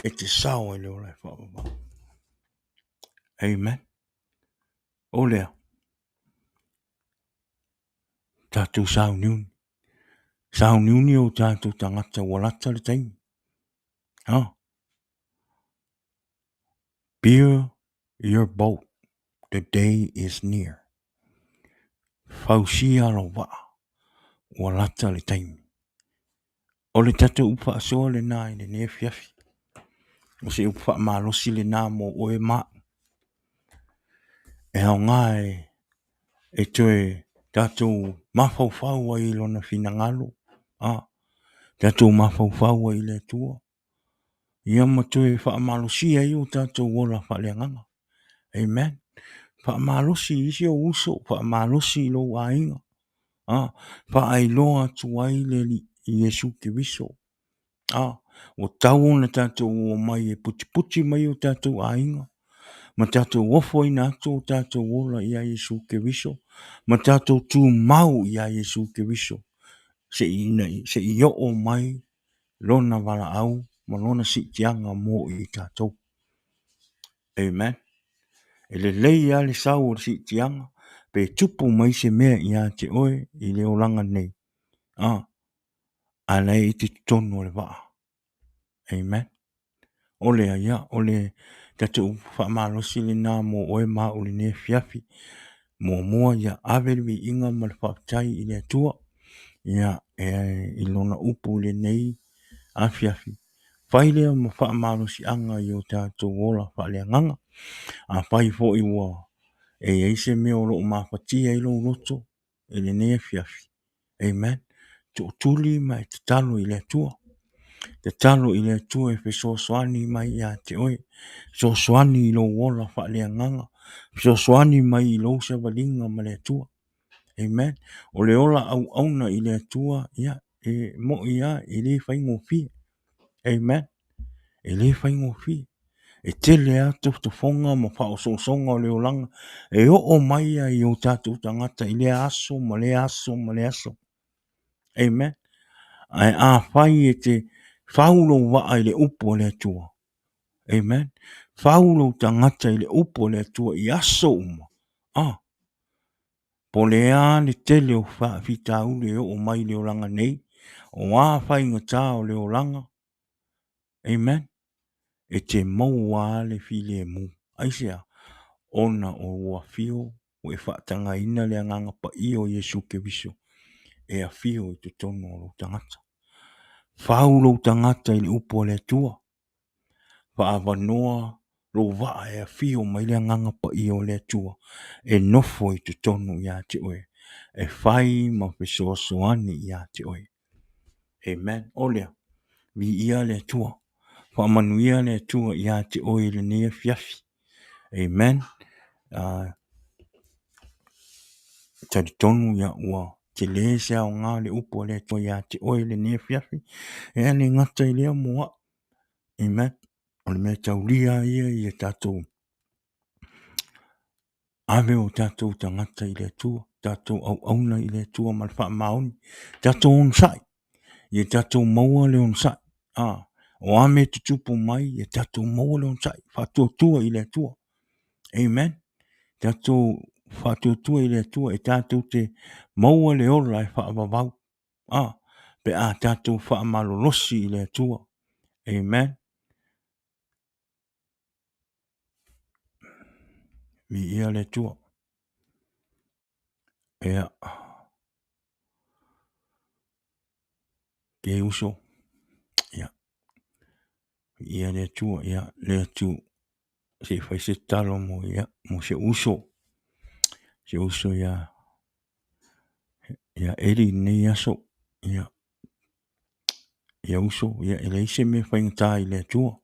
e te sao ai le ola e faavavau. Amen. O lea, tatou sauniuni. Sauniuni o tatou tagata ua lata le taimi. Ha? Build your boat. The day is near. Fausia lou vaa. Ua lata le taimi. O le tatou upu faasoa lena i lenei afiafi. O se upu faamalosi lena mo oe ma au. E aoga e, e toe tatou mafaufau ai i lona finagalo, a, tatou mafaufau ai i le Atua, ia ma toe faamalosia ai o tatou ola faaleagaga. Amen. Faamalosi i isi ou uso, faamalosi i lou aiga, a, faailoa atu ai le Alii Iesu Keriso. A, ua tatau ona tatou omai e putiputi mai o tatou aiga, ma tatou ofoina atu o tatou ola ia Iesu Keriso, ma tatou tumau ia Iesu Keriso, seia oo mai lona valaau ma lona siitiaga mo i tatou. Amen. E lelei lava le sau o le siitiaga pe tupu mai se mea ia te oe i le olaga nei. A, a la e i te totonu o le vaa. Amen. O lea, ia, o le tatou faamalosi lena mo oe ma au i lenei afiafi. Muamua, ia ave le viiga ma le faafetai i le Atua, ia, e, i lona upu i lenei afiafi. Fai lea ma faamalosiaga i o tatou ola faaleagaga. Afai foi ua e i ai se mea o lo o mafatia ai lou loto i lenei afiafi, amen, tootuli ma e tatalo i le Atua. Tatalo i le Atua e fesoasoani mai ia te oe, fesoasoani i lou ola faaleagaga, fesoasoani mai i lou savaliga ma le Atua. Amen. O le ola auauna i le Atua, ia, e moi lava, e le faigofie. Amen. E le faigofie. E tele lava tofotofoga ma faaosoosoga o le olaga e oo mai ai i o tatou tagata i lea aso ma lea aso ma lea aso. Amen. Ae afai e te fau lou vaa i le upu a le Atua. Amen. Fau lou tagata i le upu a le Atua i aso uma. Ah, po o le a le tele o faafitauli e oo mai i le olaga nei, o a faigata o le olaga, amen, e te maua lava le filemu. Aisea? Ona o ua afio, ua e faatagaina le Agaga Paia o Iesu Keriso e afio i totonu o lou tagata. Fau lou tagata i le upu a le Atua. Faaavanoa lou vaa e afio mai le Agaga Paia o le Atua e nofo i totonu ia te oe, e fai ma fesoasoani ia te oe. Amen. O lea, viia le Atua. Faamanuia le Atua ia te oe i lenei afiafi. Amen. Talitonu ia ua tele se aoga o le upu a le Atua ia te oe i lenei afiafi. E le gata i lea mo au. Amen. O le mea taulia lava ia ia tatou ave o tatou tagata i le Atua, tatou auauna i le Atua ma le faamaoni, tatou onosai, ia tatou maua le onosai. O a mea e tutupu mai, ia tatou maua le onosai, faatuatua i le Atua. Amen. Tatou faatuatua i le Atua e tatou te maua le ola e faavavau. Pe a tatou faamalolosi i le Atua. Amen. Viia le Atua. Ia. Ke uso. Ia. Viia le Atua. Ia, le atu se i fai se tatalo mo ia, mo si ou uso. Si ou uso ia ia Eli i lenei aso. Ia, ia uso, ia e leai se mea faigata i le Atua.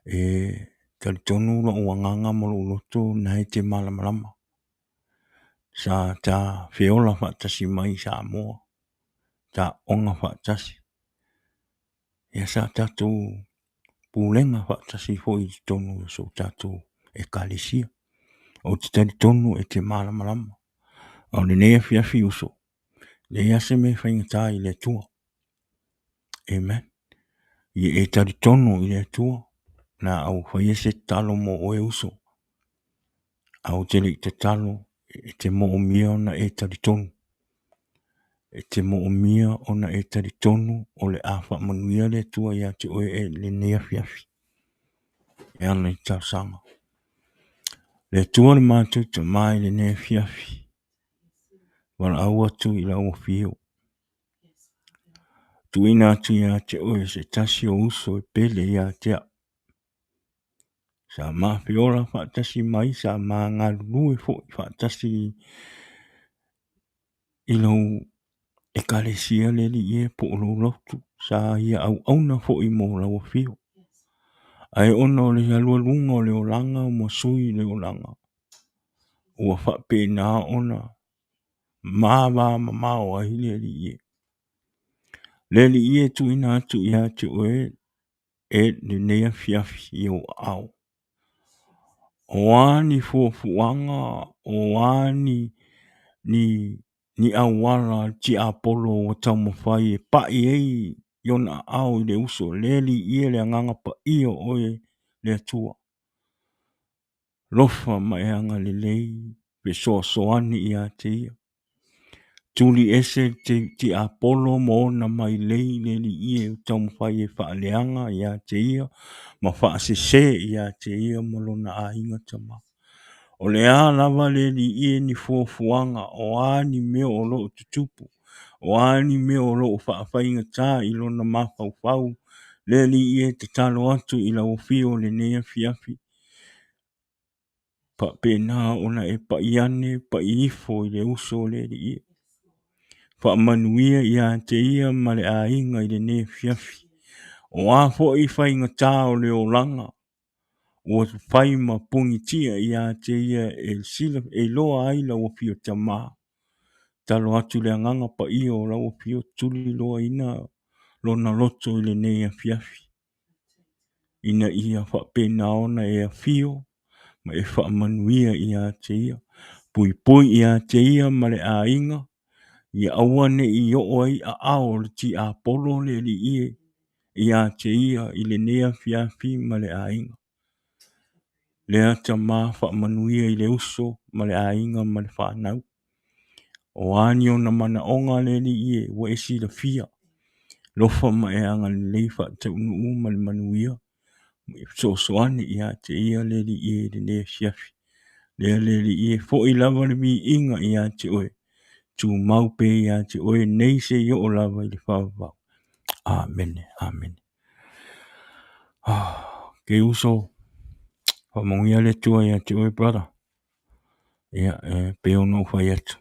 E talitonu lou agaga ma lou loto na e te malamalama. Sa ta feola faatasi mai i Samoa, ta aoga faatasi. Ia sa tatou pulega faatasi foi i totonu o so tatou ekalesia. Ou te talitonu e te malamalama. A o lenei afiafi uso, leai lava se mea e faigata i le Atua. Amen. Ia e talitonu i le Atua, o le a ou faia se tatalo mo oe uso. Ae ou te le i tatalo, e te moomia ona e talitonu. E te moomia ona e talitonu o le a faamanuia le Atua ia te oe i lenei afiafi e ala i talosaga. Le Atua le matou Tama i lenei afiafi, valaau atu i lau afio. Tuuina atu ia te oe se tasi o uso e pele ia te au. Sa ma feola faatasi mai, sa ma galulue foi faatasi i lou ekalesia le Alii e po o lou lotu. Sa ia auauna foi mo lau afio. Ae ona o le alualuga o le olaga ma sui le olaga, ua faapena ona mavamamao ai le Alii e. Le Alii e tuuina atu ia te oe e lenei afiafi i ou aao. O a ni fuafuaga, o a ni, ni, ni auala a le tiapolo ua taumafai e pai ai i ona aao i le uso, le Alii e le Agaga Paia o oe le Atua. Lofa ma e agalelei, fesoasoani ia te ia. Tuli ese le tiapolo ma ona mailei le Alii e taumafai e faaleaga ia te ia ma faasese ia te ia ma lona aiga Tama. O le a lava le Alii e ni fuafuaga, o a ni mea o lo o tutupu, o a ni mea o lo o faafaigata i lona mafaufau, le Alii e tatalo atu i lau afio i lenei afiafi, Faapena ona e pai ane, pai ifo i le uso o le Alii. Faamanuia ia te ia ma le aiga i lenei afiafi. O a foi faigata o le olaga, ua fai ma punitia ia te ia e sila, e iloa ai lau afio Tama. Tatalo atu i le Agaga Paia o lau afio tuliloaina lona loto i lenei afiafi. Ina ia faapena ona e afio ma e faamanuia ia te ia. Puipui ia te ia ma le aiga, ia aua ne i oo ai aao o le tiapolo le Alii e ia te ia i lenei afiafi ma le aiga. Lea Tama faamanuia i le uso ma le aiga ma le fanau. O a ni ona manaoga le Alii e, ua e silafia. Lofa ma e agalelei faataunuu ma le manuia. Ma e fesoasoani ia te ia le Alii e i lenei afiafi. Lea le Alii e, foi lava le viiga ia te oe. Tumau pea ia te oe nei seia oo lava i le faavavau. Amene, amene. Ok. Ok uso, faamanuia le Atua ia te oe brother. Ia, e pei ona ou fai atu.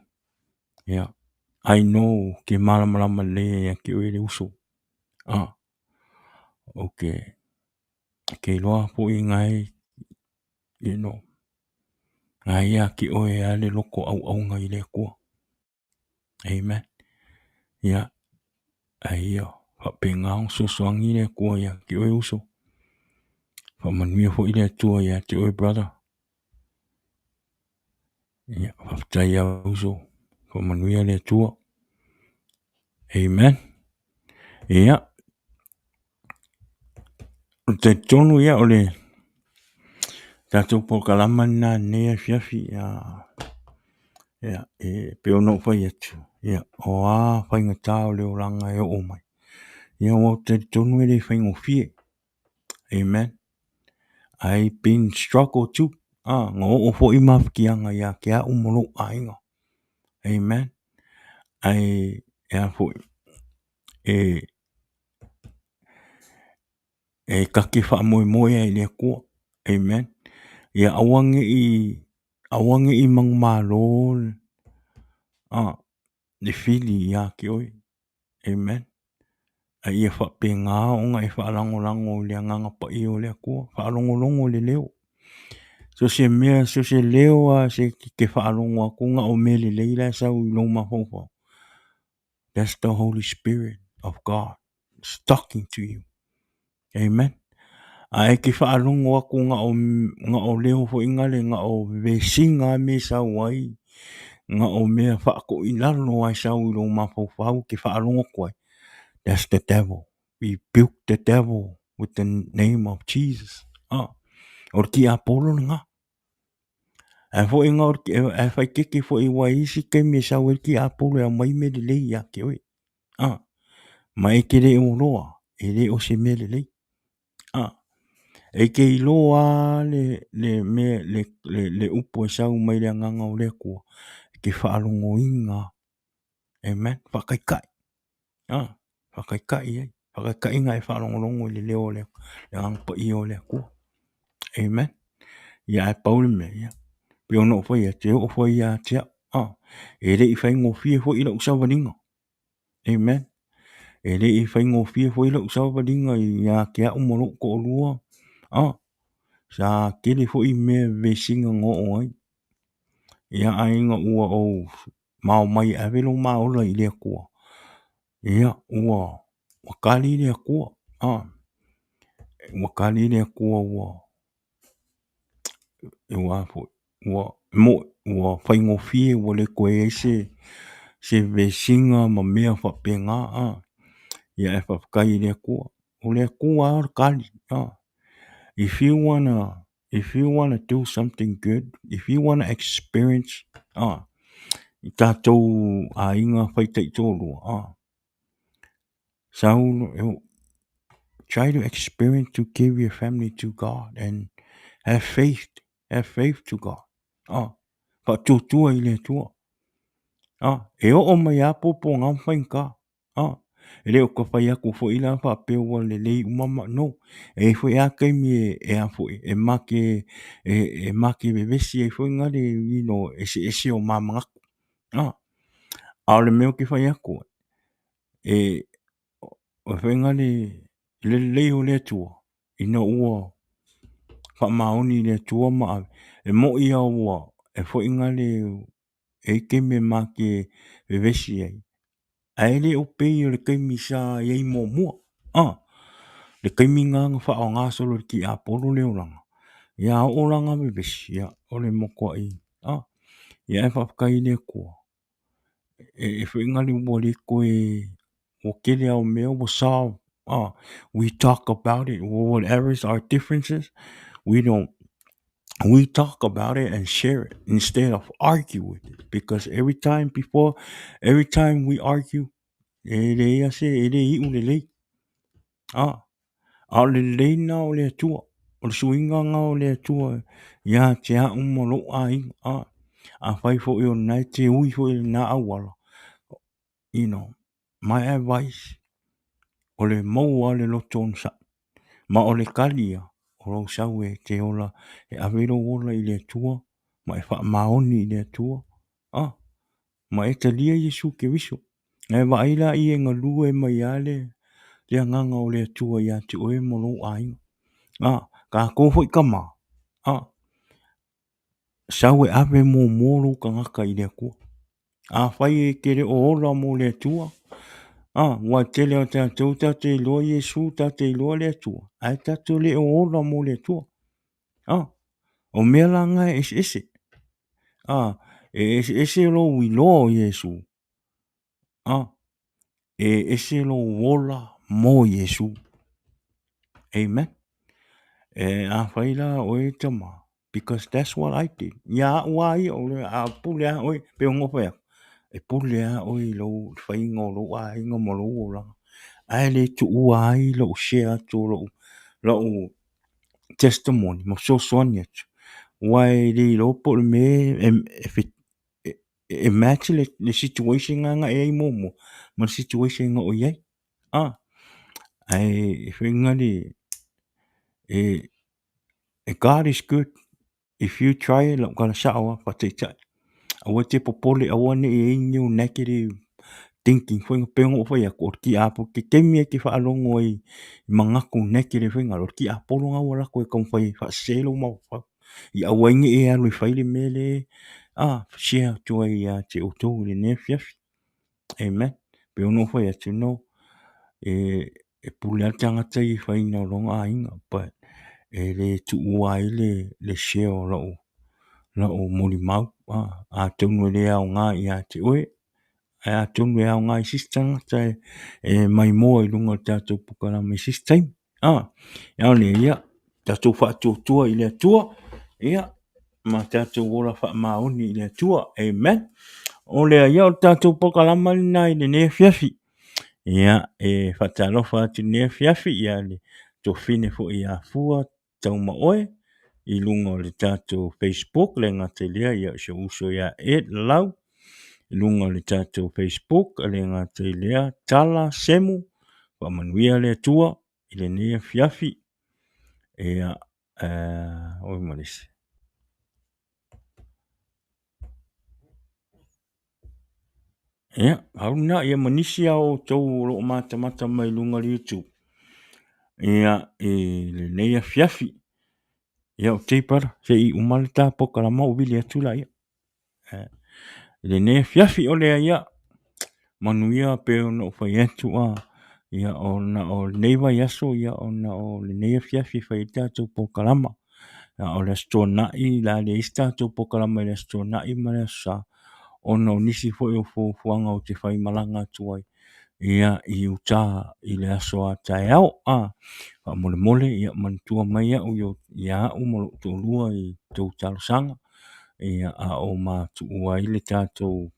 Ia, I know ke malamalama lelei ia te oe le uso. Ah, okay. Ke iloa foi ngai, you know, ngai ia te oe a le loko auauna i le Atua. Amen. Ia, ae ia faapena ona fesoasoani le Atua ia te oe uso. Faamanuia foi le Atua ia te oe brother. Ia, faafetai lava uso. Faamanuia le Atua. Amen. Ia, o le talitonu ia o le tatou polokalama lena i lenei afiafi. Ia, e pei ona ou fai atu, ia, o a faigata o le olaga e oo mai, ia ua ou talitonu e le faigofie. Amen. I been struggle too. Ah, na oo foi mafatiaga ia te au ma lou aiga. Amen. Ae e a foi, e e ta te faamoemoe ai i le Atua. Amen. Ia aua ne i aua ne i manumalo le fili ia te oe. Amen. A ia faapena ona e faalagolago i le Agaga Paia o le Atua, faalogologo i le leo. So se mea, so se leo lava se te faalogo atu na o mea lelei la e sau i lou mafaufau. That's the Holy Spirit of God is talking to you. Amen. A e te faalogo atu na o, na o leo foi nale, na o vesiga lava mea e sau ai, na o mea faatoilalo lava e sau i lou mafaufau e te faalogo atu ai. That's the devil. Rebuke the devil with the name of Jesus. Ah, o le tiapolo lena. Ae foi na o le, ae faaeteete foi aua e i ai isi taimi e sau ai le tiapolo e aumai mea lelei ia te oe. Ah, ma e te le o iloa, e le o se mea lelei. Ah, e te iloa lava le, le mea, le, le, le upu e sau mai le Agaga o le Atua, e te faalogoina. Amen. Faataitai. Ah, faataitai ai. Faataitaiga e faalogologo i le leo o le Agaga Paia o le Atua. Amen. Ia ae pau le mea, ia, pei ona ou fai atu, e oo foi ia te au. Ah, e le i faigofie foi lau savaliga. Amen. E le i faigofie foi lau savaliga ia te au ma lou toalua. Ah, sa tele foi mea vesiga na oo ai. Ia ae ina ua ou mao mai e ave lou maola i le Atua, ia ua ua kali le Atua, ah, ua kali le Atua ua ua foi ua mo ua faigofie ua le toe i ai se se vesiga ma mea faapena, ah. Ia ae faafetai i le Atua. O le Atua lava o le kali, ah. If you wanna if you wanna do something good, if you wanna experience, ah, i tatou aiga faitaitolua, ah, sau, try to experience to give your family to God and have faith, have faith to God, ah, faatuatua i le Atua, ah, e oo mai lava puapuaga ma faigata. Ah, e le o ka fai atu foi la faapea ua lelei uma ma, no. E i ai foi lava taimi e, e a foi, e ma te, e ma te vevesi ai foi na le, you know, eseese o ma manatu. Ah, a o le mea ou te fai atu ai, e, o foi na le, le lelei o le Atua, ina ua faamaoni i le Atua ma ave, e moni lava ua, e foi na le, e i ai taimi e ma te vevesi ai, ae le o pei o le taimi sa i ai muamua. Ah, le taimi lena na faaaoga solo e le tiapolo le olaga, ia a oo la ina vevesi, ia o le matuai, ah, ia ae faafetai i le Atua, e foi na le ua le toe, ua tele lava o mea ua solve, ah, we talk about it, whatever is our differences, we don't we talk about it and share it instead of argue with it because every time before every time we argue e leai lava se e le iu lelei a a o le lelei lena o le Atua o le suiga lena o le Atua ia te au ma lou aiga a afai foi o lena e te ui foi i lena auala you know my advice o le maua lava o le loto onosai ma o le tali ia. o lou sau e te ola, e ave lou ola i le Atua, ma e faamaoni i le Atua, a, ma e talia Iesu Keriso. E vaai laia e galue mai lava le agaga o le Atua ia te oe ma lou aiga. A, tatou foi tama, a, sau e ave muamua lou tagata i le Atua. Afai e te le o ola mo le Atua, a, aua e tele lava o tatou tatou te iloa Iesu, tatou te iloa le Atua, ae tatou te le o ola mo le Atua. A, o mea la na e eseese. A, e eseese lou iloa o Iesu, a, e ese lou ola mo Iesu. Amen. E afai la o oe tama, because that's what I did. Ia au lava ia, o le a pule lava oe, pei ona ou fai atu, e pule lava oe i lou faiga o lou aiga ma lou olaga. Ae le tuua ai lou share atu o lou, lou testimony ma fesoasoani atu, aua e le iloa po o le mea e match le situation lena na e i ai muamua ma le situation na oo i ai. Ae fai na le, e God is good if you try it, lau tala sao lava faataitai, aua e te popole aua ne i i ai ni ou negative thinking foi pei ona ou fai atu, o le tiapolo, se taimi e te faalogo ai i manatu negative foi lea, o le tiapolo lena ua alu atu e taumafai e faasese lou mafaufau, ia aua ai ne i e alu e fai le mea lea e share atu ai ia te outou i lenei afiafi. Amen. Pei ona ou fai atu, no, e pule lava le tagata ia i le faiga o lona aiga, but e le tuua ai le share o lau molimau. Atonu e le aoga ia te oe, ae atonu e aoga i se isi tagata e maimoa i luga o le tatou polokalame i se isi taimi. A o lea, ia, tatou faatuatua i le Atua, ia, ma tatou ola faamaoni i le Atua. Amen. O lea, ia, o le tatou polokalama lena i lenei afiafi. Ia, e faatalofa atu i lenei afiafi, ia, le tuafafine foi ia Fua Taumaoe i luga o le tatou Facebook, le gata i lea, ia, si ou uso ia Ed Lau i luga o le tatou Facebook, le gata i lea, Tala Semu, faamanuia le Atua i lenei afiafi. Ia, oi ma le isi. Ia, au lena, ia ma nisi lava o outou o lo o matamata mai i luga o le YouTube, ia, i lenei afiafi. Ia, okay brother, se i uma le ta polokalama ou vili atu laia. I lenei afiafi o lea ia, manuia pei ona ou fai atu a, ia ona o lenei vaiaso, ia ona o lenei afiafi e fai ai le tatou polokalama. A o le Aso Toonai o le a leai se tatou polokalama i le Aso Toonai ma le Aso Sa, ona o nisi foi o fuafuaga ou te faimalaga atu ai ia i uta i le aso a taeao. Faamolemole ia manatua mai au ia au ma lou toalua i tou talosaga, ia a o matuua ai le tatou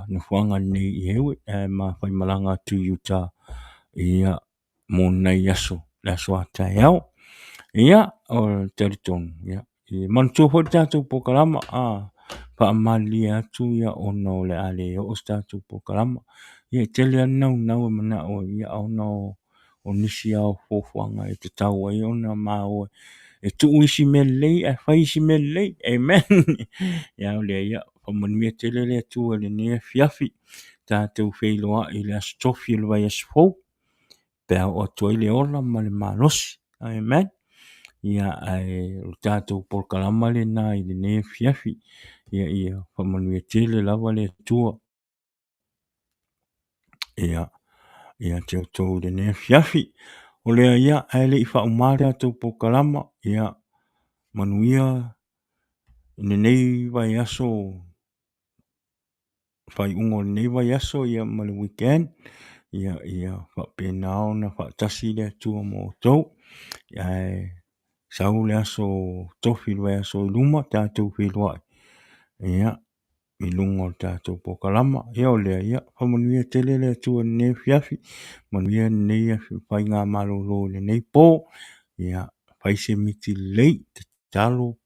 nofoaga lenei i Hayward ae ma faimalaga atu i uta ia mo nai aso, le aso a taeao. Ia, o le talitonu, ia, e manatua foi le tatou polokalama, a faamalilie atu ia ona o le a le oo se tatou polokalama. Ia, e tele lava le naunau e manao ai, ia ona o nisi lava o fuafuaga e tatau ai ona ma o e tuu isi mea lelei ae fai isi mea lelei. Amen. Ia, o lea, ia, faamanuia tele le Atua i lenei afiafi. Tatou feiloai i le Aso Tofi o le vaiaso fou. pe a oo atu ai le ola ma le malosi. Amen. Ia, ae o le tatou polokalama lena i lenei afiafi. Ia, ia faamanuia tele lava le Atua. Ia, ia te outou i lenei afiafi. O lea ia, ae le i faauma le tatou polokalama, ia, manuia lenei vaiaso faaiuga o lenei vaiaso ia ma le weekend ia ia faapena ona faatasi le Atua ma outou. Ae sau le aso Tofi le vaiaso i luma tatou feiloai ia i luga o le tatou polokalama. Ia o lea, ia faamanuia tele le Atua i lenei afiafi, manuia lenei faigamalolo i lenei po. Ia fai se miti lelei, tatalo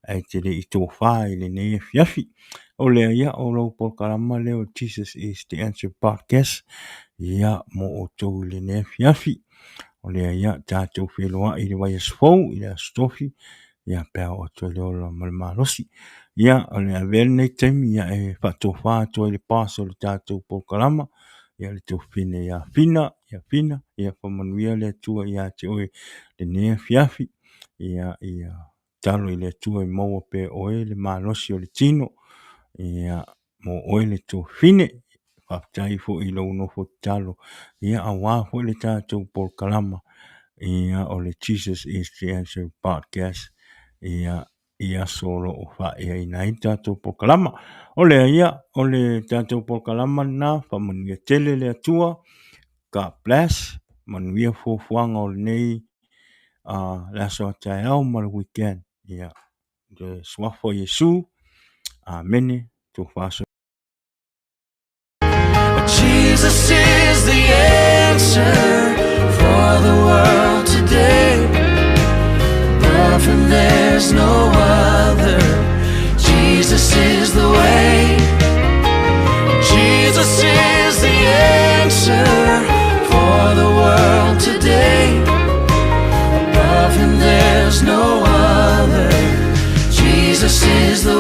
ae te le i tofa i lenei afiafi. O lea ia, o lau polokalama lea o Jesus is the Answer Podcast, ia, mo outou i lenei afiafi. O lea ia tatou feiloai i le vaiaso fou i le Aso Tofi ia pe a oo atu ai le ola ma le malosi. Ia o le avea lenei taimi ia e faatofa atu ai le boss o le tatou polokalama ia le tuafafine ia Fina, ia Fina, ia faamanuia le Atua ia te oe lenei afiafi. Ia ia tatalo i le Atua e maua pea e oe le malosi o le tino ia mo oe le tuafafine. Faafetai foi i lou nofo tatalo ia aua foi le tatou polokalama ia o le Jesus is the Answer Podcast ia i aso o lo o faaeaina ai le tatou polokalama. O lea ia, o le tatou polokalama lena, faamanuia tele le Atua, God bless, manuia fuafuaga o lenei le aso a taeao ma le weekend. Ia, le suafa o Iesu, Amene, tofa. Jesus is the answer for the world today. Above him there's no other. Jesus is the way. Jesus is the answer for the world today. Above him there's no other. Jesus is the